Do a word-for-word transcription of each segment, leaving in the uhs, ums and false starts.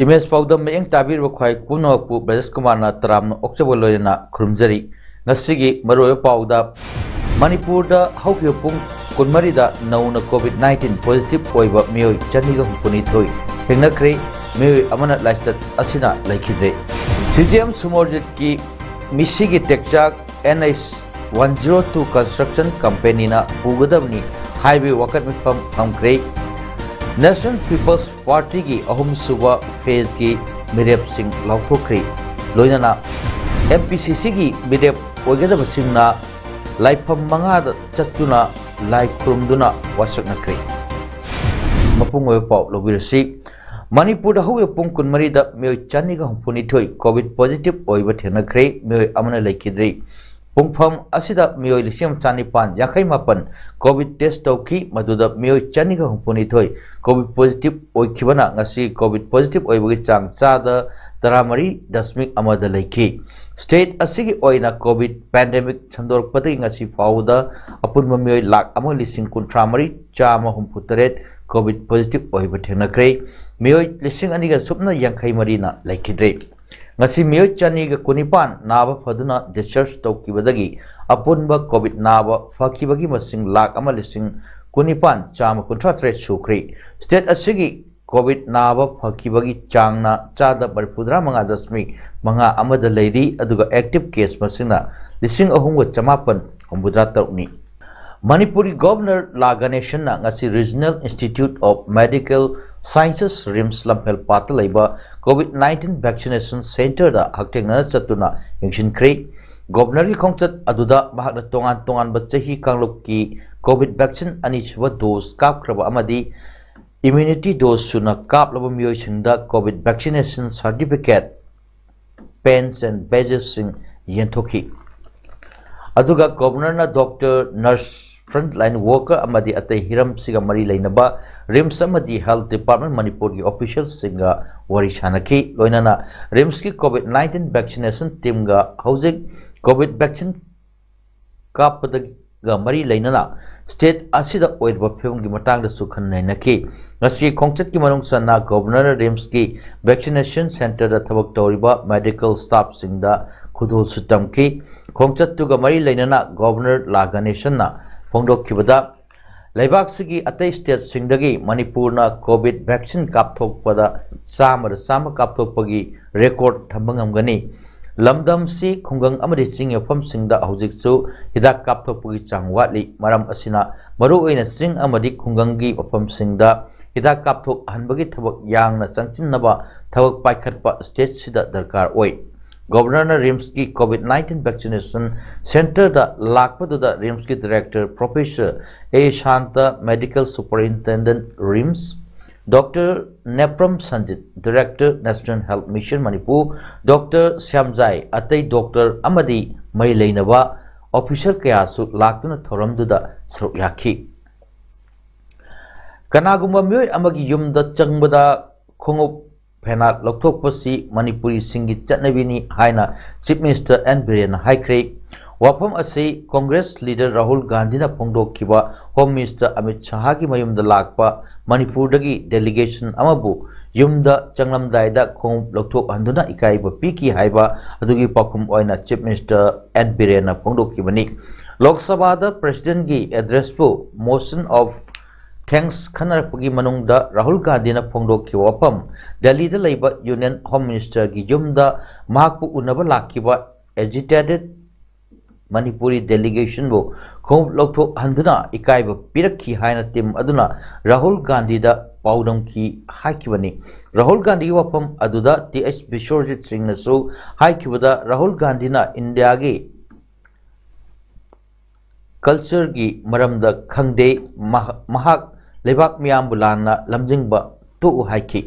Image ꯄꯥꯎꯗꯝ ꯃꯤꯠꯌꯦꯡ ꯇꯥꯕꯤꯔꯤꯕ ꯈ꯭ꯋꯥꯏ ꯄꯨꯝꯅꯃꯛꯄꯨ ꯕ꯭ꯔꯖꯦꯁ ꯀꯨꯃꯥꯔꯅ ꯇꯔꯥꯝꯅ ꯑꯣꯛꯆꯕ ꯂꯣꯏꯅꯅ ꯈꯨꯔꯨꯝꯖꯔꯤ꯫ ꯉꯁꯤꯒꯤ ꯃꯔꯨꯑꯣꯏꯕ ꯄꯥꯎꯗ, ꯃꯅꯤꯄꯨꯔꯗ ꯍꯧꯈꯤꯕ ꯄꯨꯡ ꯀꯨꯟꯃꯔꯤꯗ ꯅꯧꯅ COVID nineteen positive ꯑꯣꯏꯕ ꯃꯤꯑꯣꯏ ꯆꯅꯤꯒ ꯍꯨꯝꯐꯨꯅꯤꯊꯣꯏ ꯊꯦꯡꯅꯈ꯭ꯔꯦ꯫ ꯃꯤꯑꯣꯏ ꯑꯃꯅ ꯂꯥꯏꯆꯠ ꯑꯁꯤꯅ ꯂꯩꯈꯤꯗ꯭ꯔꯦ꯫ CGM ꯁꯨꯃꯔꯖꯤꯠꯀꯤ ꯃꯤꯁꯤꯒꯤ ꯇꯦꯛꯆꯥꯛ NH one zero two construction companyꯅ ꯄꯨꯒꯗꯕꯅꯤ ꯍꯥꯏꯕꯒꯤ ꯋꯥꯀꯠ ꯃꯤꯐꯝ ꯊꯝꯈ꯭ꯔꯦ꯫ National People's Partyꯒꯤ ꯑꯍꯨꯝꯁꯨꯕ phaseꯀꯤ ꯃꯤꯔꯦꯞꯁꯤꯡ ꯂꯥꯎꯊꯣꯛꯈ꯭ꯔꯦ꯫ ꯂꯣꯏꯅꯅ MPCCꯒꯤ ꯃꯤꯔꯦꯞ ꯑꯣꯏꯒꯗꯕꯁꯤꯡꯅ ꯂꯥꯏꯐꯝ ꯃꯉꯥꯗ ꯆꯠꯇꯨꯅ ꯂꯥꯏ ꯈꯨꯔꯨꯝꯗꯨꯅ ꯋꯥꯁꯛꯅꯈ꯭ꯔꯦ꯫ ꯃꯄꯨꯡ ꯑꯣꯏꯕ ꯄꯥꯎ ꯂꯧꯕꯤꯔꯁꯤ꯫ ꯃꯅꯤꯄꯨꯔꯗ ꯍꯧꯈꯤꯕ ꯄꯨꯡ ꯀꯨꯟꯃꯔꯤꯗ ꯃꯤꯑꯣꯏ ꯆꯅꯤꯒ ꯍꯨꯝꯐꯨꯅꯤꯊꯣꯏ COVID positive ꯑꯣꯏꯕ ꯊꯦꯡꯅꯈ꯭ꯔꯦ꯫ ꯃꯤꯑꯣꯏ ꯑꯃꯅ ꯂꯩꯈꯤꯗ꯭ꯔꯤ꯫ ꯄꯨꯡꯐꯝ ꯑꯁꯤꯗ ꯃꯤꯑꯣꯏ ꯂꯤꯁꯤꯡ ꯑꯃ ꯆꯅꯤꯄꯥꯟ ꯌꯥꯡꯈꯩ ꯃꯥꯄꯟ COVID test ꯇꯧꯈꯤ꯫ ꯃꯗꯨꯗ ꯃꯤꯑꯣꯏ ꯆꯅꯤꯒ ꯍꯨꯝꯐꯨꯅꯤꯊꯣꯏ COVID positive ꯑꯣꯏꯈꯤꯕꯅ ꯉꯁꯤ COVID positive ꯑꯣꯏꯕꯒꯤ ꯆꯥꯡ ꯆꯥꯗ ꯇꯔꯥꯃꯔꯤ ꯗꯁꯃꯤꯛ ꯑꯃꯗ ꯂꯩꯈꯤ꯫ State ꯑꯁꯤꯒꯤ ꯑꯣꯏꯅ COVID pandemic ꯁꯟꯗꯣꯔꯛꯄꯗꯒꯤ ꯉꯁꯤ ꯐꯥꯎꯕꯗ ꯑꯄꯨꯟꯕ ꯃꯤꯑꯣꯏ ꯂꯥꯈ ꯑꯃ ꯂꯤꯁꯤꯡ ꯀꯨꯟꯊ꯭ꯔꯥ ꯃꯔꯤ ꯆꯥꯝꯃ ꯍꯨꯝꯐꯨ ꯇꯔꯦꯠ COVID positive ꯑꯣꯏꯕ ꯊꯦꯡꯅꯈ꯭ꯔꯦ꯫ ꯃꯤꯑꯣꯏ ꯂꯤꯁꯤꯡ ꯑꯅꯤꯒ ꯁꯨꯞꯅ ꯌꯥꯡꯈꯩ ꯃꯔꯤꯅ ꯂꯩꯈꯤꯗ꯭ꯔꯦ꯫ ꯉꯁꯤ ꯃꯤꯑꯣꯏ ꯆꯅꯤꯒ ꯀꯨꯟꯅꯤꯄꯥꯟ ꯅꯥꯕ ꯐꯗꯨꯅ discharge ꯇꯧꯈꯤꯕꯗꯒꯤ ꯑꯄꯨꯟꯕ COVID ꯅꯥꯕ ꯐꯈꯤꯕꯒꯤ ꯃꯁꯤꯡ ꯂꯥꯈ ꯑꯃ ꯂꯤꯁꯤꯡ ꯀꯨꯟꯅꯤꯄꯥꯟ ꯆꯥꯝꯃ ꯀꯨꯟꯊ꯭ꯔꯥ ꯇꯔꯦꯠ ꯁꯨꯈ꯭ꯔꯦ꯫ State ꯑꯁꯤꯒꯤ COVID ꯅꯥꯕ ꯐꯈꯤꯕꯒꯤ ꯆꯥꯡꯅ ꯆꯥꯗ ꯃꯔꯤꯐꯨꯇꯔꯥ ꯃꯉꯥ ꯗꯁꯃꯤꯛ ꯃꯉꯥ ꯑꯃꯗ ꯂꯩꯔꯤ, ꯑꯗꯨꯒ active case ꯃꯁꯤꯡꯅ ꯂꯤꯁꯤꯡ ꯑꯍꯨꯝꯒ ꯆꯃꯥꯄꯟ ꯍꯨꯝꯐꯨꯇꯔꯥ ꯇꯔꯨꯛꯅꯤ꯫ ꯃꯅꯤꯄꯨꯔꯒꯤ Governor ꯂꯥ ꯒꯅꯦꯁꯟꯅ ꯉꯁꯤ Regional Institute of Medical Sciences, RIMS ꯂꯝꯐꯦꯜꯄꯥꯠꯇ ꯂꯩꯕ COVID nineteen vaccination centreꯗ ꯍꯛꯊꯦꯡꯅꯅ ꯆꯠꯇꯨꯅ ꯌꯦꯡꯁꯤꯟꯈ꯭ꯔꯦ꯫ Governorꯒꯤ ꯈꯣꯡꯆꯠ ꯑꯗꯨꯗ ꯃꯍꯥꯛꯅ ꯇꯣꯉꯥꯟ ꯇꯣꯉꯥꯟꯕ ꯆꯍꯤ ꯀꯥꯡꯂꯨꯞꯀꯤ COVID vaccine ꯑꯅꯤꯁꯨꯕ dose ꯀꯥꯞꯈ꯭ꯔꯕ ꯑꯃꯗꯤ immunity dose ꯁꯨꯅ ꯀꯥꯞꯂꯕ ꯃꯤꯑꯣꯏꯁꯤꯡꯗ COVID vaccination certificate, pens and badges ꯁꯤꯡ ꯌꯦꯟꯊꯣꯛꯈꯤ꯫ ꯑꯗꯨꯒ ꯒꯣꯕꯔꯅꯔꯅ ꯗꯣꯛꯇꯔ, ꯅꯔꯁ, frontline worker ꯑꯃꯗꯤ ꯑꯇꯩ ꯍꯤꯔꯝꯁꯤꯒ ꯃꯔꯤ ꯂꯩꯅꯕ RIMS ꯑꯃꯗꯤ Health Department ꯃꯅꯤꯄꯨꯔꯒꯤ official ꯁꯤꯡꯒ ꯋꯥꯔꯤ ꯁꯥꯅꯈꯤ꯫ ꯂꯣꯏꯅꯅ RIMS ꯀꯤ COVID nineteen vaccination team ꯒ ꯍꯧꯖꯤꯛ COVID vaccine ꯀꯥꯞꯄꯗꯒ ꯃꯔꯤ ꯂꯩꯅꯅ state ꯑꯁꯤꯗ ꯑꯣꯏꯔꯤꯕ ꯐꯤꯕꯝꯒꯤ ꯃꯇꯥꯡꯗꯁꯨ ꯈꯟꯅ ꯅꯩꯅꯈꯤ꯫ ꯉꯁꯤꯒꯤ ꯈꯣꯡꯆꯠꯀꯤ ꯃꯅꯨꯡ ꯆꯟꯅ ꯒꯣꯕꯔꯅꯔꯅ RIMS ꯀꯤ vaccination center ꯗ ꯊꯕꯛ ꯇꯧꯔꯤꯕ medical staff ꯁꯤꯡꯗ ꯈꯨꯗꯣꯜꯁꯨ ꯇꯝꯈꯤ꯫ ꯈꯣꯡꯆꯠꯇꯨꯒ ꯃꯔꯤ ꯂꯩꯅꯅ ꯒꯣꯕꯔꯅꯔ ꯂꯥ ꯒꯅꯦꯁꯟꯅ ꯐꯣꯡꯗꯣꯛꯈꯤꯕꯗ, ꯂꯩꯕꯥꯛꯁꯤꯒꯤ ꯑꯇꯩ state ꯁꯤꯡꯗꯒꯤ ꯃꯅꯤꯄꯨꯔꯅ COVID vaccine ꯀꯥꯞꯊꯣꯛꯄꯗ ꯆꯥꯝꯃꯗ ꯆꯥꯝꯃ ꯀꯥꯞꯊꯣꯛꯄꯒꯤ record ꯊꯝꯕ ꯉꯝꯒꯅꯤ꯫ ꯂꯝꯗꯝꯁꯤ ꯈꯨꯡꯒꯪ ꯑꯃꯗꯤ ꯆꯤꯡꯒꯤ ꯃꯐꯝꯁꯤꯡꯗ ꯍꯧꯖꯤꯛꯁꯨ ꯍꯤꯗꯥꯛ ꯀꯥꯞꯊꯣꯛꯄꯒꯤ ꯆꯥꯡ ꯋꯥꯠꯂꯤ꯫ ꯃꯔꯝ ꯑꯁꯤꯅ ꯃꯔꯨꯑꯣꯏꯅ ꯆꯤꯡ ꯑꯃꯗꯤ ꯈꯨꯡꯒꯪꯒꯤ ꯃꯐꯝꯁꯤꯡꯗ ꯍꯤꯗꯥꯛ ꯀꯥꯞꯊꯣꯛꯍꯟꯕꯒꯤ ꯊꯕꯛ ꯌꯥꯡꯅ ꯆꯪꯁꯤꯟꯅꯕ ꯊꯕꯛ ꯄꯥꯏꯈꯠꯄ state ꯁꯤꯗ ꯗꯔꯀꯥꯔ ꯑꯣꯏ꯫ ꯒꯣꯕꯔꯅꯔꯅ RIMS ꯀꯤ COVID nineteen vaccination center ꯗ ꯂꯥꯛꯄꯗꯨꯗ RIMS ꯀꯤ director Professor A Santa, medical superintendent RIMS, doctor Nepram Sanjit, director National Health Mission Manipur, doctor Shyamjai, ꯑꯇꯩ ꯗꯣꯛꯇꯔ ꯑꯃꯗꯤ ꯃꯔꯤ ꯂꯩꯅꯕ official ꯀꯌꯥꯁꯨ ꯂꯥꯛꯇꯨꯅ ꯊꯧꯔꯝꯗꯨꯗ ꯁꯔꯨꯛ ꯌꯥꯈꯤ꯫ ꯀꯅꯥꯒꯨꯝꯕ ꯃꯤꯑꯣꯏ ꯑꯃꯒꯤ ꯌꯨꯝꯗ ꯆꯪꯕꯗ ꯈꯣꯡꯎꯞ ꯐꯦꯅꯥꯠ ꯂꯧꯊꯣꯛꯄꯁꯤ ꯃꯅꯤꯄꯨꯔꯤꯁꯤꯡꯒꯤ ꯆꯠꯅꯕꯤꯅꯤ ꯍꯥꯏꯅ Chief Minister ꯑꯦꯟ ꯕꯤꯔꯦꯟꯅ ꯍꯥꯏꯈ꯭ꯔꯦ꯫ ꯋꯥꯐꯝ ꯑꯁꯤ Congress leader ꯔꯥꯍꯨꯜ ꯒꯥꯟꯙꯤꯅ ꯐꯣꯡꯗꯣꯛꯈꯤꯕ Home Minister ꯑꯃꯤꯠ ꯁꯍꯥꯒꯤ ꯃꯌꯨꯝꯗ ꯂꯥꯛꯄ ꯃꯅꯤꯄꯨꯔꯗꯒꯤ delegation ꯑꯃꯕꯨ ꯌꯨꯝꯗ ꯆꯪꯂꯝꯗꯥꯏꯗ ꯈꯣꯡꯎꯞ ꯂꯧꯊꯣꯛꯍꯟꯗꯨꯅ ꯏꯀꯥꯏꯕ ꯄꯤꯈꯤ ꯍꯥꯏꯕ ꯑꯗꯨꯒꯤ ꯄꯥꯎꯈꯨꯝ ꯑꯣꯏꯅ Chief Minister ꯑꯦꯟ ꯕꯤꯔꯦꯟꯅ ꯐꯣꯡꯗꯣꯛꯈꯤꯕꯅꯤ꯫ ꯂꯣꯛ ꯁꯚꯥꯗ President ꯀꯤ address ꯕꯨ motion of thanks ꯈꯟꯅꯔꯛꯄꯒꯤ ꯃꯅꯨꯡꯗ ꯔꯥꯍꯨꯜ ꯒꯥꯟꯙꯤꯅ ꯐꯣꯡꯗꯣꯛꯈꯤꯕ ꯋꯥꯐꯝ, ꯗꯦꯜꯂꯤꯗ ꯂꯩꯕ Union Home Minister ꯒꯤ ꯌꯨꯝꯗ ꯃꯍꯥꯛꯄꯨ ꯎꯅꯕ ꯂꯥꯛꯈꯤꯕ agitated ꯃꯅꯤꯄꯨꯔꯤ delegation ꯕꯨ ꯈꯣꯡꯎꯞ ꯂꯧꯊꯣꯛꯍꯟꯗꯨꯅ ꯏꯀꯥꯏꯕ ꯄꯤꯔꯛꯈꯤ ꯍꯥꯏꯅ team ꯑꯗꯨꯅ ꯔꯥꯍꯨꯜ ꯒꯥꯟꯙꯤꯗ ꯄꯥꯎꯗꯝꯈꯤ ꯍꯥꯏꯈꯤꯕꯅꯤ꯫ ꯔꯥꯍꯨꯜ ꯒꯥꯟꯙꯤꯒꯤ ꯋꯥꯐꯝ ꯑꯗꯨꯗ ꯇꯤ ꯑꯩꯆ ꯕꯤꯁ꯭ꯋꯖꯤꯠ ꯁꯤꯡꯅꯁꯨ ꯍꯥꯏꯈꯤꯕꯗ, ꯔꯥꯍꯨꯜ ꯒꯥꯟꯙꯤꯅ ꯏꯟꯗꯤꯌꯥꯒꯤ culture ꯒꯤ ꯃꯔꯝꯗ ꯈꯪꯗꯦ꯫ ꯃꯍ-, ꯃꯍꯥꯛ ꯂꯩꯕꯥꯛ ꯃꯤꯌꯥꯝꯕꯨ ꯂꯥꯟꯅ ꯂꯝꯖꯤꯡꯕ ꯇꯣꯛꯎ ꯍꯥꯏꯈꯤ꯫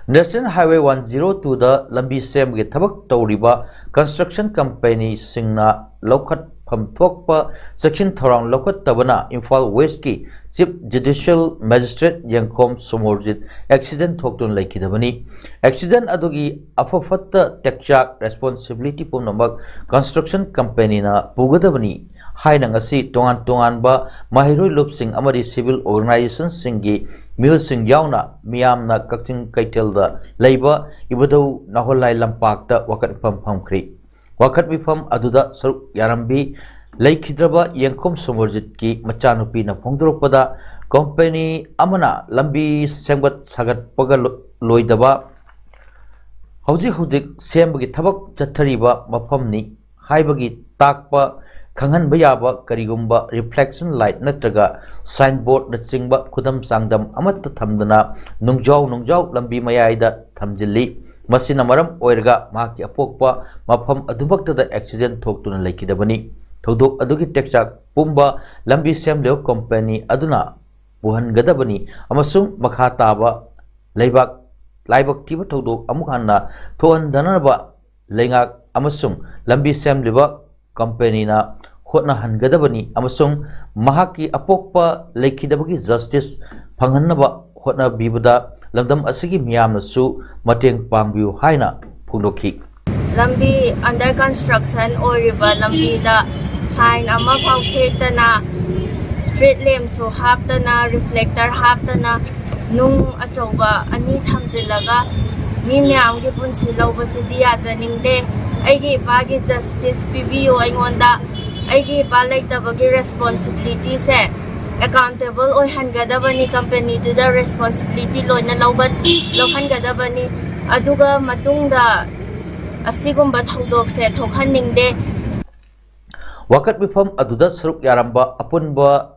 National Highway one zero two ꯗ ꯂꯝꯕꯤ ꯁꯦꯝꯕꯒꯤ ꯊꯕꯛ ꯇꯧꯔꯤꯕ construction companyꯁꯤꯡꯅ ꯂꯧꯈꯠꯐꯝ ꯊꯣꯛꯄ ꯆꯦꯛꯁꯤꯟ ꯊꯧꯔꯥꯡ ꯂꯧꯈꯠꯇꯕꯅ ꯏꯝꯐꯥꯜ Westꯀꯤ Chief Judicial Magistrate ꯌꯦꯡꯈꯣꯝ ꯁꯣꯃꯣꯔꯖꯤꯠ accident ꯊꯣꯛꯇꯨꯅ ꯂꯩꯈꯤꯗꯕꯅꯤ꯫ Accident ꯑꯗꯨꯒꯤ ꯑꯐ ꯐꯠꯇ ꯇꯦꯛꯆꯥꯛ responsibility ꯄꯨꯝꯅꯃꯛ construction companyꯅ ꯄꯨꯒꯗꯕꯅꯤ ꯍꯥꯏꯅ ꯉꯁꯤ ꯇꯣꯉꯥꯟ ꯇꯣꯉꯥꯟꯕ ꯃꯍꯩꯔꯣꯏ ꯂꯨꯞꯁꯤꯡ ꯑꯃꯗꯤ civil organizationꯁꯤꯡꯒꯤ ꯃꯤꯑꯣꯏꯁꯤꯡ ꯌꯥꯎꯅ ꯃꯤꯌꯥꯝꯅ ꯀꯛꯆꯤꯡ ꯀꯩꯊꯦꯜꯗ ꯂꯩꯕ ꯏꯕꯨꯙꯧ ꯅꯥꯍꯣꯂꯥꯏ ꯂꯝꯄꯥꯛꯇ ꯋꯥꯀꯠ ꯃꯤꯐꯝ ꯐꯝꯈ꯭ꯔꯤ꯫ ꯋꯥꯀꯠ ꯃꯤꯐꯝ ꯑꯗꯨꯗ ꯁꯔꯨꯛ ꯌꯥꯔꯝꯕꯤ ꯂꯩꯈꯤꯗ꯭ꯔꯕ ꯌꯦꯡꯈꯣꯝ ꯁꯣꯃꯣꯔꯖꯤꯠꯀꯤ ꯃꯆꯥꯅꯨꯄꯤꯅ ꯐꯣꯡꯗꯣꯔꯛꯄꯗ, company ꯑꯃꯅ ꯂꯝꯕꯤ ꯁꯦꯝꯒꯠ ꯁꯥꯒꯠꯄꯒ ꯂꯣ-, ꯂꯣꯏꯗꯕ ꯍꯧꯖꯤꯛ ꯍꯧꯖꯤꯛ ꯁꯦꯝꯕꯒꯤ ꯊꯕꯛ ꯆꯠꯊꯔꯤꯕ ꯃꯐꯝꯅꯤ ꯍꯥꯏꯕꯒꯤ ꯇꯥꯛꯄ ꯈꯪꯍꯟꯕ ꯌꯥꯕ ꯀꯔꯤꯒꯨꯝꯕ reflection light ꯅꯠꯇ꯭ꯔꯒ signboardꯅꯆꯤꯡꯕ ꯈꯨꯗꯝ ꯆꯥꯡꯗꯝ ꯑꯃꯠꯇ ꯊꯝꯗꯅ ꯅꯨꯡꯖꯥꯎ ꯅꯨꯡꯖꯥꯎ ꯂꯝꯕꯤ ꯃꯌꯥꯏꯗ ꯊꯝꯖꯤꯜꯂꯤ꯫ ꯃꯁꯤꯅ ꯃꯔꯝ ꯑꯣꯏꯔꯒ ꯃꯍꯥꯛꯀꯤ ꯑꯄꯣꯛꯄ ꯃꯐꯝ ꯑꯗꯨꯃꯛꯇꯗ accident ꯊꯣꯛꯇꯨꯅ ꯂꯩꯈꯤꯗꯕꯅꯤ꯫ ꯊꯧꯗꯣꯛ ꯑꯗꯨꯒꯤ ꯇꯦꯛꯆꯥꯛ ꯄꯨꯝꯕ ꯂꯝꯕꯤ ꯁꯦꯝꯂꯤꯕ company ꯑꯗꯨꯅ ꯄꯨꯍꯟꯒꯗꯕꯅꯤ ꯑꯃꯁꯨꯡ ꯃꯈꯥ ꯇꯥꯕ ꯂꯩꯕꯥꯛ ꯂꯥꯏꯕꯛ ꯊꯤꯕ ꯊꯧꯗꯣꯛ ꯑꯃꯨꯛ ꯍꯟꯅ ꯊꯣꯛꯍꯟꯗꯅꯕ ꯂꯩꯉꯥꯛ ꯑꯃꯁꯨꯡ ꯂꯝꯕꯤ ꯁꯦꯝꯂꯤꯕ companyꯅ ꯍꯣꯠꯅꯍꯟꯒꯗꯕꯅꯤ ꯑꯃꯁꯨꯡ ꯃꯍꯥꯛꯀꯤ ꯑꯄꯣꯛꯄ ꯂꯩꯈꯤꯗꯕꯒꯤ justice ꯐꯪꯍꯟꯅꯕ ꯍꯣꯠꯅꯕꯤꯕꯗ ꯂꯝꯗꯝ ꯑꯁꯤꯒꯤ ꯃꯤꯌꯥꯝꯅꯁꯨ ꯃꯇꯦꯡ ꯄꯥꯡꯕꯤꯌꯨ ꯍꯥꯏꯅ ꯐꯣꯡꯗꯣꯛꯈꯤ꯫ ꯂꯝꯕꯤ under construction ꯑꯣꯏꯔꯤꯕ ꯂꯝꯕꯤꯗ sign ꯑꯃꯐꯥꯎ ꯊꯦꯛꯇꯅ, street lampꯁꯨ ꯍꯥꯞꯇꯅ, reflector ꯍꯥꯞꯇꯅ, ꯅꯨꯡ ꯑꯆꯧꯕ ꯑꯅꯤ ꯊꯝꯖꯤꯜꯂꯒ ꯃꯤ ꯃꯌꯥꯝꯒꯤ ꯄꯨꯟꯁꯤ ꯂꯧꯕꯁꯤꯗꯤ ꯌꯥꯖꯅꯤꯡꯗꯦ꯫ ꯑꯩꯒꯤ ꯏꯄꯥꯒꯤ justice ꯄꯤꯕꯤꯌꯨ ꯑꯩꯉꯣꯟꯗ꯫ ꯑꯩꯒꯤ ꯏꯄꯥ ꯂꯩꯇꯕꯒꯤ responsibilityꯁꯦ accountable ꯑꯣꯏꯍꯟꯒꯗꯕꯅꯤ, companyꯗꯨꯗ responsibility ꯂꯣꯏꯅ ꯂꯧꯕ-, ꯂꯧꯍꯟꯒꯗꯕꯅꯤ꯫ ꯑꯗꯨꯒ ꯃꯇꯨꯡꯗ ꯑꯁꯤꯒꯨꯝꯕ ꯊꯧꯗꯣꯛꯁꯦ ꯊꯣꯛꯍꯟꯅꯤꯡꯗꯦ꯫ ꯋꯥꯀꯠ ꯃꯤꯐꯝ ꯑꯗꯨꯗ ꯁꯔꯨꯛ ꯌꯥꯔꯝꯕ ꯑꯄꯨꯟꯕ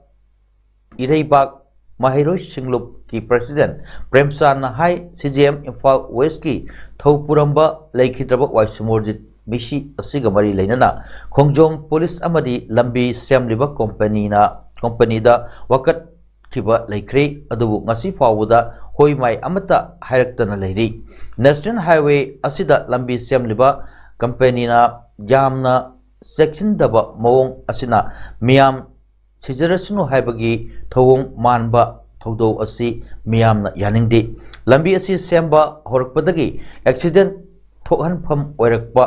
ꯏꯔꯩꯕꯥꯛ ꯃꯍꯩꯔꯣꯏ ꯁꯤꯡꯂꯨꯞꯀꯤ president ꯄ꯭ꯔꯦꯝꯆꯥꯟꯅ ꯍꯥꯏ, CJM ꯏꯝꯐꯥꯜ Westꯀꯤ ꯊꯧ ꯄꯨꯔꯝꯕ ꯂꯩꯈꯤꯗ꯭ꯔꯕ ꯋꯥꯏ ꯁꯣꯃꯣꯔꯖꯤꯠ ꯃꯤꯁꯤ ꯑꯁꯤꯒ ꯃꯔꯤ ꯂꯩꯅꯅ ꯈꯣꯡꯖꯣꯝ police ꯑꯃꯗꯤ ꯂꯝꯕꯤ ꯁꯦꯝꯂꯤꯕ companyꯅ ꯀꯝꯄꯅꯤꯗ ꯋꯥꯀꯠꯈꯤꯕ ꯂꯩꯈ꯭ꯔꯦ꯫ ꯑꯗꯨꯕꯨ ꯉꯁꯤ ꯐꯥꯎꯕꯗ ꯍꯣꯏ ꯃꯥꯏ ꯑꯃꯠꯇ ꯍꯥꯏꯔꯛꯇꯅ ꯂꯩꯔꯤ꯫ ꯅꯦꯁꯅꯦꯜ ꯍꯥꯏꯋꯦ ꯑꯁꯤꯗ ꯂꯝꯕꯤ ꯁꯦꯝꯂꯤꯕ ꯀꯝꯄꯦꯅꯤꯅ ꯌꯥꯝꯅ ꯆꯦꯛꯁꯤꯟꯗꯕ ꯃꯑꯣꯡ ꯑꯁꯤꯅ ꯃꯤꯌꯥꯝ ꯁꯤꯖꯔꯁꯅꯨ ꯍꯥꯏꯕꯒꯤ ꯊꯧꯑꯣꯡ ꯃꯥꯟꯕ ꯊꯧꯗꯧ ꯑꯁꯤ ꯃꯤꯌꯥꯝꯅ ꯌꯥꯅꯤꯡꯗꯦ꯫ ꯂꯝꯕꯤ ꯑꯁꯤ ꯁꯦꯝꯕ ꯍꯧꯔꯛꯄꯗꯒꯤ ꯑꯦꯛꯁꯤꯗꯦꯟ ꯊꯣꯛꯍꯟꯐꯝ ꯑꯣꯏꯔꯛꯄ,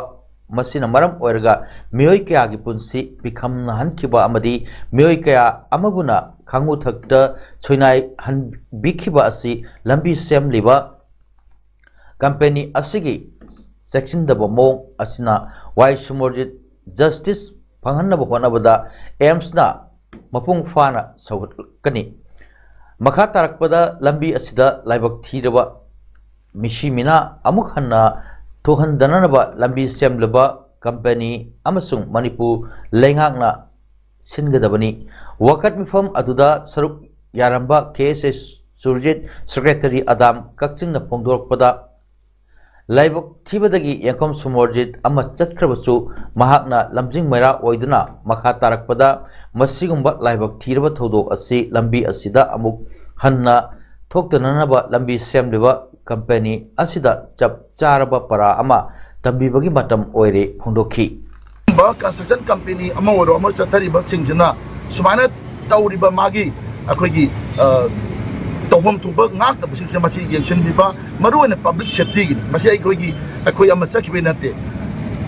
ꯃꯁꯤꯅ ꯃꯔꯝ ꯑꯣꯏꯔꯒ ꯃꯤꯑꯣꯏ ꯀꯌꯥꯒꯤ ꯄꯨꯟꯁꯤ ꯄꯤꯈꯝꯅꯍꯟꯈꯤꯕ ꯑꯃꯗꯤ ꯃꯤꯑꯣꯏ ꯀꯌꯥ ꯑꯃꯕꯨꯅ ꯈꯥꯉꯨ ꯊꯛꯇ ꯁꯣꯏꯅꯥꯏꯍꯟꯕꯤꯈꯤꯕ ꯑꯁꯤ ꯂꯝꯕꯤ ꯁꯦꯝꯂꯤꯕ ꯀꯝꯄꯦꯅꯤ ꯑꯁꯤꯒꯤ ꯆꯦꯛꯁꯤꯟꯗꯕ ꯃꯑꯣꯡ ꯑꯁꯤꯅ ꯋꯥꯏ ꯁꯨꯃꯔꯖꯤꯠ ꯖꯁꯇꯤꯁ ꯐꯪꯍꯟꯅꯕ ꯍꯣꯠꯅꯕꯗ ꯑꯦꯝꯁꯅ ꯃꯄꯨꯡ ꯐꯥꯅ ꯁꯧꯒꯠꯀꯅꯤ꯫ ꯃꯈꯥ ꯇꯥꯔꯛꯄꯗ ꯂꯝꯕꯤ ꯑꯁꯤꯗ ꯂꯥꯏꯕꯛ ꯊꯤꯔꯕ ꯃꯤꯁꯤ ꯃꯤꯅꯥ ꯑꯃꯨꯛ ꯍꯟꯅ ꯊꯣꯛꯍꯟꯗꯅꯅꯕ ꯂꯝꯕꯤ ꯁꯦꯝꯂꯤꯕ ꯀꯝꯄꯦꯅꯤ ꯑꯃꯁꯨꯡ ꯃꯅꯤꯄꯨꯔ ꯂꯩꯉꯥꯛꯅ ꯁꯤꯟꯒꯗꯕꯅꯤ꯫ ꯋꯥꯀꯠ ꯃꯤꯐꯝ ꯑꯗꯨꯗ ꯁꯔꯨꯛ ꯌꯥꯔꯝꯕ ꯀꯦ ꯑꯦꯁ ꯑꯦꯁ ꯁꯨꯔꯖꯤꯠ, ꯁꯦꯀ꯭ꯔꯦꯇꯔꯤ ꯑꯗꯥꯝ ꯀꯛꯆꯤꯡꯅ ꯐꯣꯡꯗꯣꯔꯛꯄꯗ, ꯂꯥꯏꯕꯛ ꯊꯤꯕꯗꯒꯤ ꯌꯦꯡꯐꯝ ꯁꯨꯃꯣꯔꯖꯤꯠ ꯑꯃ ꯆꯠꯈ꯭ꯔꯕꯁꯨ, ꯃꯍꯥꯛꯅ ꯂꯝꯖꯤꯡ ꯃꯩꯔꯥ ꯑꯣꯏꯗꯨꯅ ꯃꯈꯥ ꯇꯥꯔꯛꯄꯗ ꯃꯁꯤꯒꯨꯝꯕ ꯂꯥꯏꯕꯛ ꯊꯤꯔꯕ ꯊꯧꯗꯣꯛ ꯑꯁꯤ ꯂꯝꯕꯤ ꯑꯁꯤꯗ ꯑꯃꯨꯛ ꯍꯟꯅ ꯊꯣꯛꯇꯅꯅꯕ ꯂꯝꯕꯤ ꯁꯦꯝꯂꯤꯕ ꯀꯝꯄꯦꯅꯤ ꯑꯁꯤꯗ ꯆꯞ ꯆꯥꯔꯕ ꯄꯔꯥ ꯑꯃ ꯇꯝꯕꯤꯕꯒꯤ ꯃꯇꯝ ꯑꯣꯏꯔꯦ ꯐꯣꯡꯗꯣꯛꯈꯤ꯫ ꯀꯟꯁꯇ꯭ꯔꯛꯁꯟ ꯀꯝꯄꯦꯅꯤ ꯑꯃ ꯑꯣꯏꯔꯣ ꯑꯃ ꯆꯠꯊꯔꯤꯕꯁꯤꯡꯁꯤꯅ ꯁꯨꯃꯥꯏꯅ ꯇꯧꯔꯤꯕ ꯃꯥꯒꯤ ꯑꯩꯈꯣꯏꯒꯤ ꯇꯧꯐꯝ ꯊꯣꯛꯄ ꯉꯥꯛꯇꯕꯁꯤꯡꯁꯦ ꯃꯁꯤ ꯌꯦꯡꯁꯤꯟꯕꯤꯕ, ꯃꯔꯨꯑꯣꯏꯅ ꯄꯕ꯭ꯂꯤꯛ ꯁꯦꯐꯇꯤꯒꯤꯅꯤ꯫ ꯃꯁꯤ ꯑꯩꯈꯣꯏꯒꯤ ꯑꯩꯈꯣꯏ ꯑꯃ ꯆꯠꯈꯤꯕꯩ ꯅꯠꯇꯦ꯫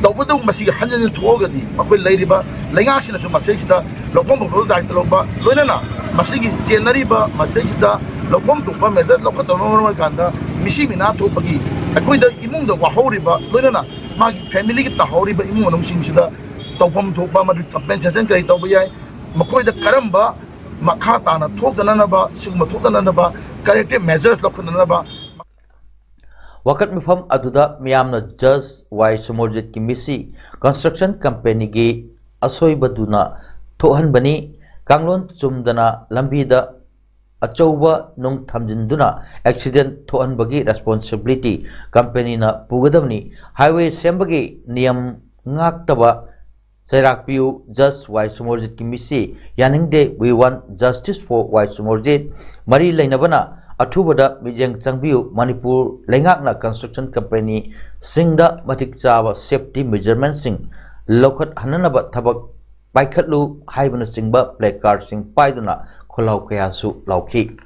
ꯇꯧꯕꯇꯕꯨ ꯃꯁꯤꯒꯤ ꯍꯟꯖꯤꯟ ꯍꯟꯖꯤꯟ ꯊꯣꯛꯑꯒꯗꯤ ꯑꯩꯈꯣꯏ ꯂꯩꯔꯤꯕ ꯂꯩꯉꯥꯛꯁꯤꯅꯁꯨ ꯃꯁꯤꯗꯩꯁꯤꯗ ꯂꯧꯐꯝ ꯊꯣꯛꯄ ꯗꯥꯏꯇ ꯂꯧꯕ, ꯂꯣꯏꯅꯅ ꯃꯁꯤꯒꯤ ꯆꯦꯟꯅꯔꯤꯕ ꯃꯁꯤꯗꯩꯁꯤꯗ ꯂꯧꯐꯝ ꯊꯣꯛꯄ ꯃꯦꯖꯔ ꯂꯧꯈꯠꯇꯕꯅ ꯃꯔꯝ ꯑꯣꯏꯔꯀꯥꯟꯗ ꯃꯤꯁꯤ ꯃꯤꯅꯥ ꯊꯣꯛꯄꯒꯤ ꯑꯩꯈꯣꯏꯗ ꯏꯃꯨꯡꯗ ꯋꯥꯍꯧꯔꯤꯕ, ꯂꯣꯏꯅꯅ ꯃꯥꯒꯤ ꯐꯦꯃꯤꯂꯤꯒꯤ ꯇꯥꯍꯧꯔꯤꯕ ꯏꯃꯨꯡ ꯃꯅꯨꯡꯁꯤꯡꯁꯤꯗ ꯇꯧꯐꯝ ꯊꯣꯛꯄ ꯃꯗꯨꯒꯤ ꯀꯝꯄꯦꯟꯁꯦꯁꯟ ꯀꯔꯤ ꯇꯧꯕ ꯌꯥꯏ, ꯃꯈꯣꯏꯗ ꯀꯔꯝꯕ ꯃꯈꯥ ꯇꯥꯅ ꯊꯣꯛꯇꯅꯅꯕ, ꯁꯤꯒꯨꯝꯕ ꯊꯣꯛꯇꯅꯅꯕ ꯀꯔꯦꯛꯇꯤꯞ ꯃꯦꯖꯔꯁ ꯂꯧꯈꯠꯅꯅꯕ꯫ ꯋꯥꯀꯠ ꯃꯤꯐꯝ ꯑꯗꯨꯗ ꯃꯤꯌꯥꯝꯅ ꯖꯁ ꯋꯥꯏ ꯁꯨꯃꯔꯖꯤꯠꯀꯤ ꯃꯤꯁꯤ ꯀꯟꯁꯇ꯭ꯔꯛꯁꯟ ꯀꯝꯄꯦꯅꯤꯒꯤ ꯑꯁꯣꯏꯕꯗꯨꯅ ꯊꯣꯛꯍꯟꯕꯅꯤ, ꯀꯥꯡꯂꯣꯟ ꯆꯨꯝꯗꯅ ꯂꯝꯕꯤꯗ ꯑꯆꯧꯕ ꯅꯨꯡ ꯊꯝꯖꯤꯟꯗꯨꯅ ꯑꯦꯛꯁꯤꯗꯦꯟ ꯊꯣꯛꯍꯟꯕꯒꯤ ꯔꯦꯁꯄꯣꯟꯁꯤꯕꯤꯂꯤꯇꯤ ꯀꯝꯄꯦꯅꯤꯅ ꯄꯨꯒꯗꯕꯅꯤ꯫ ꯍꯥꯏꯋꯦ ꯁꯦꯝꯕꯒꯤ ꯅꯤꯌꯝ ꯉꯥꯛꯇꯕ ꯆꯩꯔꯥꯛ ꯄꯤꯌꯨ, Just ꯋꯥꯏ ꯁꯣꯃꯣꯔꯖꯤꯠꯀꯤ ꯃꯤꯠꯁꯤ ꯌꯥꯅꯤꯡꯗꯦ, We want justice for ꯋꯥꯏ ꯁꯣꯃꯣꯔꯖꯤꯠ꯫ ꯃꯔꯤ ꯂꯩꯅꯕꯅ ꯑꯊꯨꯕꯗ ꯃꯤꯠꯌꯦꯡ ꯆꯪꯕꯤꯌꯨ, ꯃꯅꯤꯄꯨꯔ ꯂꯩꯉꯥꯛꯅ construction company ꯁꯤꯡꯗ ꯃꯇꯤꯛ ꯆꯥꯕ safety measurement ꯁꯤꯡ ꯂꯧꯈꯠꯍꯟꯅꯅꯕ ꯊꯕꯛ ꯄꯥꯏꯈꯠꯂꯨ ꯍꯥꯏꯕꯅꯆꯤꯡꯕ placard ꯁꯤꯡ ꯄꯥꯏꯗꯨꯅ ꯈꯣꯜꯂꯥꯎ ꯀꯌꯥꯁꯨ ꯂꯥꯎꯈꯤ꯫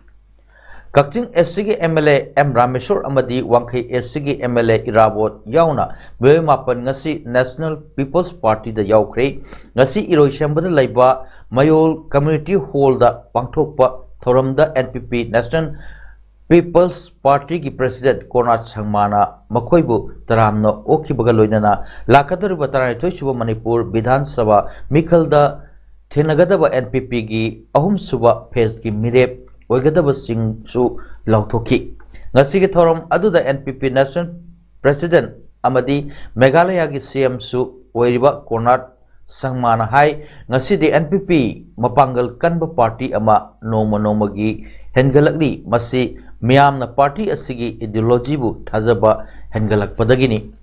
ꯀꯛꯆꯤꯡ ꯑꯦꯁ ꯁꯤꯒꯤ M L A M Rameshwor ꯑꯃꯗꯤ ꯋꯥꯡꯈꯩ ꯑꯦꯁ ꯁꯤꯒꯤ ꯑꯦꯝ ꯑꯦꯜ ꯑꯦ ꯏꯔꯥꯕꯣꯠ ꯌꯥꯎꯅ ꯃꯤꯑꯣꯏ ꯃꯥꯄꯟ ꯉꯁꯤ National People's Party ꯗ ꯌꯥꯎꯈ꯭ꯔꯦ꯫ ꯉꯁꯤ ꯏꯔꯣꯏꯁꯦꯝꯕꯗ ꯂꯩꯕ ꯃꯌꯣꯜ Community Hall ꯗ ꯄꯥꯡꯊꯣꯛꯄ ꯊꯧꯔꯝꯗ N P P National People's Party ꯒꯤ President ꯀꯣꯔꯅꯥꯠ ꯁꯪꯃꯥꯅ ꯃꯈꯣꯏꯕꯨ ꯇꯔꯥꯝꯅ ꯑꯣꯛꯈꯤꯕꯒ ꯂꯣꯏꯅꯅ ꯂꯥꯛꯀꯗꯧꯔꯤꯕ ꯇꯔꯥꯅꯤꯊꯣꯏ ꯁꯨꯕ ꯃꯅꯤꯄꯨꯔ ꯕꯤꯙꯥꯟ ꯁꯚꯥ ꯃꯤꯈꯜꯗ ꯊꯦꯡꯅꯒꯗꯕ N P P ꯒꯤ ꯑꯍꯨꯝꯁꯨꯕ phase ꯀꯤ ꯃꯤꯔꯦꯞ ꯑꯣꯏꯒꯗꯕꯁꯤꯡꯁꯨ ꯂꯥꯎꯊꯣꯛꯈꯤ꯫ ꯉꯁꯤꯒꯤ ꯊꯧꯔꯝ ꯑꯗꯨꯗ N P P National President ꯑꯃꯗꯤ ꯃꯦꯘꯥꯂꯌꯥꯒꯤ C M ꯁꯨ ꯑꯣꯏꯔꯤꯕ ꯀꯣꯔꯅꯥꯠ ꯁꯪꯃꯥꯅ ꯍꯥꯏ, ꯉꯁꯤꯗꯤ N P P ꯃꯄꯥꯡꯒꯜ ꯀꯟꯕ party ꯑꯃ ꯅꯣꯡꯃ ꯅꯣꯡꯃꯒꯤ ꯍꯦꯟꯒꯠꯂꯛꯂꯤ꯫ ꯃꯁꯤ ꯃꯤꯌꯥꯝꯅ party ꯑꯁꯤꯒꯤ ideology ꯕꯨ ꯊꯥꯖꯕ ꯍꯦꯟꯒꯠꯂꯛꯄꯗꯒꯤꯅꯤ꯫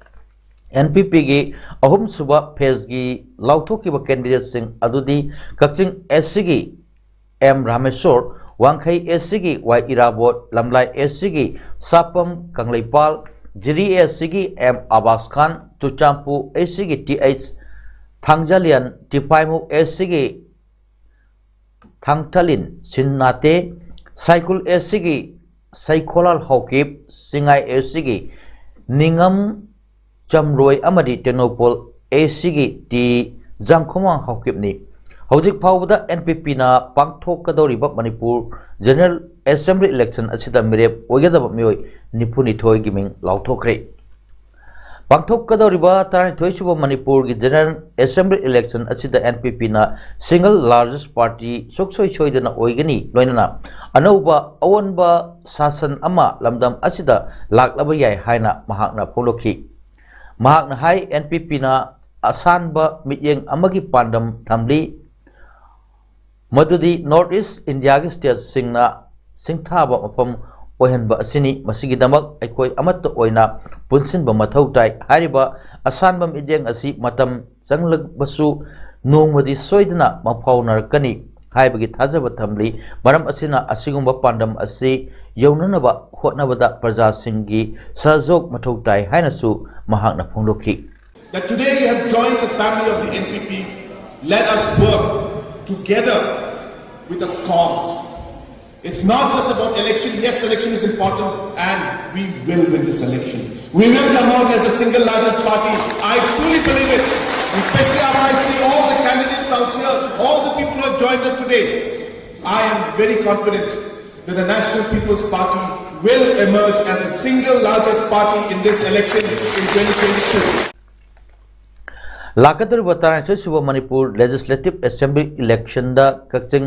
N P P ꯒꯤ ꯑꯍꯨꯝꯁꯨꯕ phase ꯀꯤ ꯂꯥꯎꯊꯣꯛꯈꯤꯕ candidate ꯁꯤꯡ ꯑꯗꯨꯗꯤ ꯀꯛꯆꯤꯡ ꯑꯦꯁ ꯁꯤꯒꯤ ꯑꯦꯝ ꯔꯥꯃꯦꯁꯣꯔ, ꯋꯥꯡꯈꯩ ꯑꯦꯁ ꯁꯤꯒꯤ ꯋꯥꯏ ꯏꯔꯥꯕꯣꯠ, ꯂꯝꯂꯥꯏ ꯑꯦꯁ ꯁꯤꯒꯤ ꯁꯥꯄꯝ ꯀꯪꯂꯩꯄꯥꯜ, ꯖꯤꯔꯤ ꯑꯦꯁ ꯁꯤꯒꯤ ꯑꯦꯝ ꯑꯕꯥꯁ ꯈꯥꯟ, ꯆꯨꯔꯆꯥꯟꯄꯨꯔ ꯑꯦꯁ ꯁꯤꯒꯤ ꯇꯤ ꯑꯩꯆ ꯊꯥꯡꯖꯥꯂꯤꯌꯥꯟ, ꯇꯤꯄꯥꯏꯃꯨ ꯑꯦꯁ ꯁꯤꯒꯤ ꯊꯥꯡꯊꯥꯂꯤꯟ ꯁꯤꯟꯅꯥꯇꯦ, ꯁꯥꯏꯈꯨꯜ ꯑꯦꯁ ꯁꯤꯒꯤ ꯁꯩꯈꯣꯂꯥꯜ ꯍꯥꯎꯀꯤꯞ, ꯁꯤꯡꯉꯥꯏ ꯑꯦꯁ ꯁꯤꯒꯤ ꯅꯤꯡꯉꯝ ꯆꯝꯔꯣꯏ ꯑꯃꯗꯤ ꯇꯦꯡꯅꯧꯄꯜ ꯑꯦꯁ ꯁꯤꯒꯤ ꯇꯤ ꯖꯥꯡꯈꯨꯃꯥꯡ ꯍꯥꯎꯀꯤꯞꯅꯤ꯫ ꯍꯧꯖꯤꯛ ꯐꯥꯎꯕꯗ N P P ꯅ ꯄꯥꯡꯊꯣꯛꯀꯗꯧꯔꯤꯕ ꯃꯅꯤꯄꯨꯔ General Assembly election ꯑꯁꯤꯗ ꯃꯤꯔꯦꯞ ꯑꯣꯏꯒꯗꯕ ꯃꯤꯑꯣꯏ ꯅꯤꯐꯨꯅꯤꯊꯣꯏꯒꯤ ꯃꯤꯡ ꯂꯥꯎꯊꯣꯛꯈ꯭ꯔꯦ꯫ ꯄꯥꯡꯊꯣꯛꯀꯗꯧꯔꯤꯕ ꯇꯔꯥꯅꯤꯊꯣꯏ ꯁꯨꯕ ꯃꯅꯤꯄꯨꯔꯒꯤ General Assembly election ꯑꯁꯤꯗ N P P ꯅ single largest party ꯁꯨꯡꯁꯣꯏ ꯁꯣꯏꯗꯅ ꯑꯣꯏꯒꯅꯤ, ꯂꯣꯏꯅꯅ ꯑꯅꯧꯕ ꯑꯑꯣꯟꯕ ꯁꯥꯁꯟ ꯑꯃ ꯂꯝꯗꯝ ꯑꯁꯤꯗ ꯂꯥꯛꯂꯕ ꯌꯥꯏ ꯍꯥꯏꯅ ꯃꯍꯥꯛꯅ ꯐꯣꯡꯗꯣꯛꯈꯤ꯫ ꯃꯍꯥꯛꯅ ꯍꯥꯏ, N P P ꯅ ꯑꯁꯥꯟꯕ ꯃꯤꯠꯌꯦꯡ ꯑꯃꯒꯤ ꯄꯥꯟꯗꯝ ꯊꯝꯂꯤ, ꯃꯗꯨꯗꯤ North East India ꯒꯤ state ꯁꯤꯡꯅ ꯁꯤꯡꯊꯥꯕ ꯃꯐꯝ ꯑꯣꯏꯍꯟꯕ ꯑꯁꯤꯅꯤ꯫ ꯃꯁꯤꯒꯤꯗꯃꯛ ꯑꯩꯈꯣꯏ ꯑꯃꯠꯇ ꯑꯣꯏꯅ ꯄꯨꯟꯁꯤꯟꯕ ꯃꯊꯧ ꯇꯥꯏ꯫ ꯍꯥꯏꯔꯤꯕ ꯑꯁꯥꯟꯕ ꯃꯤꯠꯌꯦꯡ ꯑꯁꯤ ꯃꯇꯝ ꯆꯪꯂꯕꯁꯨ ꯅꯣꯡꯃꯗꯤ ꯁꯣꯏꯗꯅ ꯃꯪꯐꯥꯎꯅꯔꯛꯀꯅꯤ ꯍꯥꯏꯕꯒꯤ ꯊꯥꯖꯕ ꯊꯝꯂꯤ꯫ ꯃꯔꯝ ꯑꯁꯤꯅ ꯑꯁꯤꯒꯨꯝꯕ ꯄꯥꯟꯗꯝ ꯑꯁꯤ ꯌꯧꯅꯅꯕ ꯍꯣꯠꯅꯕꯗ ꯄ꯭ꯔꯖꯥꯁꯤꯡꯒꯤ ꯁꯍꯖꯣꯛ ꯃꯊꯧ ꯇꯥꯏ ꯍꯥꯏꯅꯁꯨ ꯃꯍꯥꯛꯅ ꯐꯣꯡꯗꯣꯛꯈꯤ꯫ That today you have joined the family of the N P P. Let us work together with a cause. It's not just about election. Yes, election is important, and we will win this election. We will come out as the single largest party. I truly believe it. Especially after I see all the candidates out here, all the people who have joined us today, I am very confident that the National People's Party will emerge as the single largest party in this election in twenty twenty-two. ꯂꯥꯛꯀꯗꯧꯔꯤꯕ ꯇꯔꯥꯅꯤꯊꯣꯏ ꯁꯨꯕ Manipur legislative assembly ꯏꯂꯦꯛꯁꯟꯗ ꯀꯛꯆꯤꯡ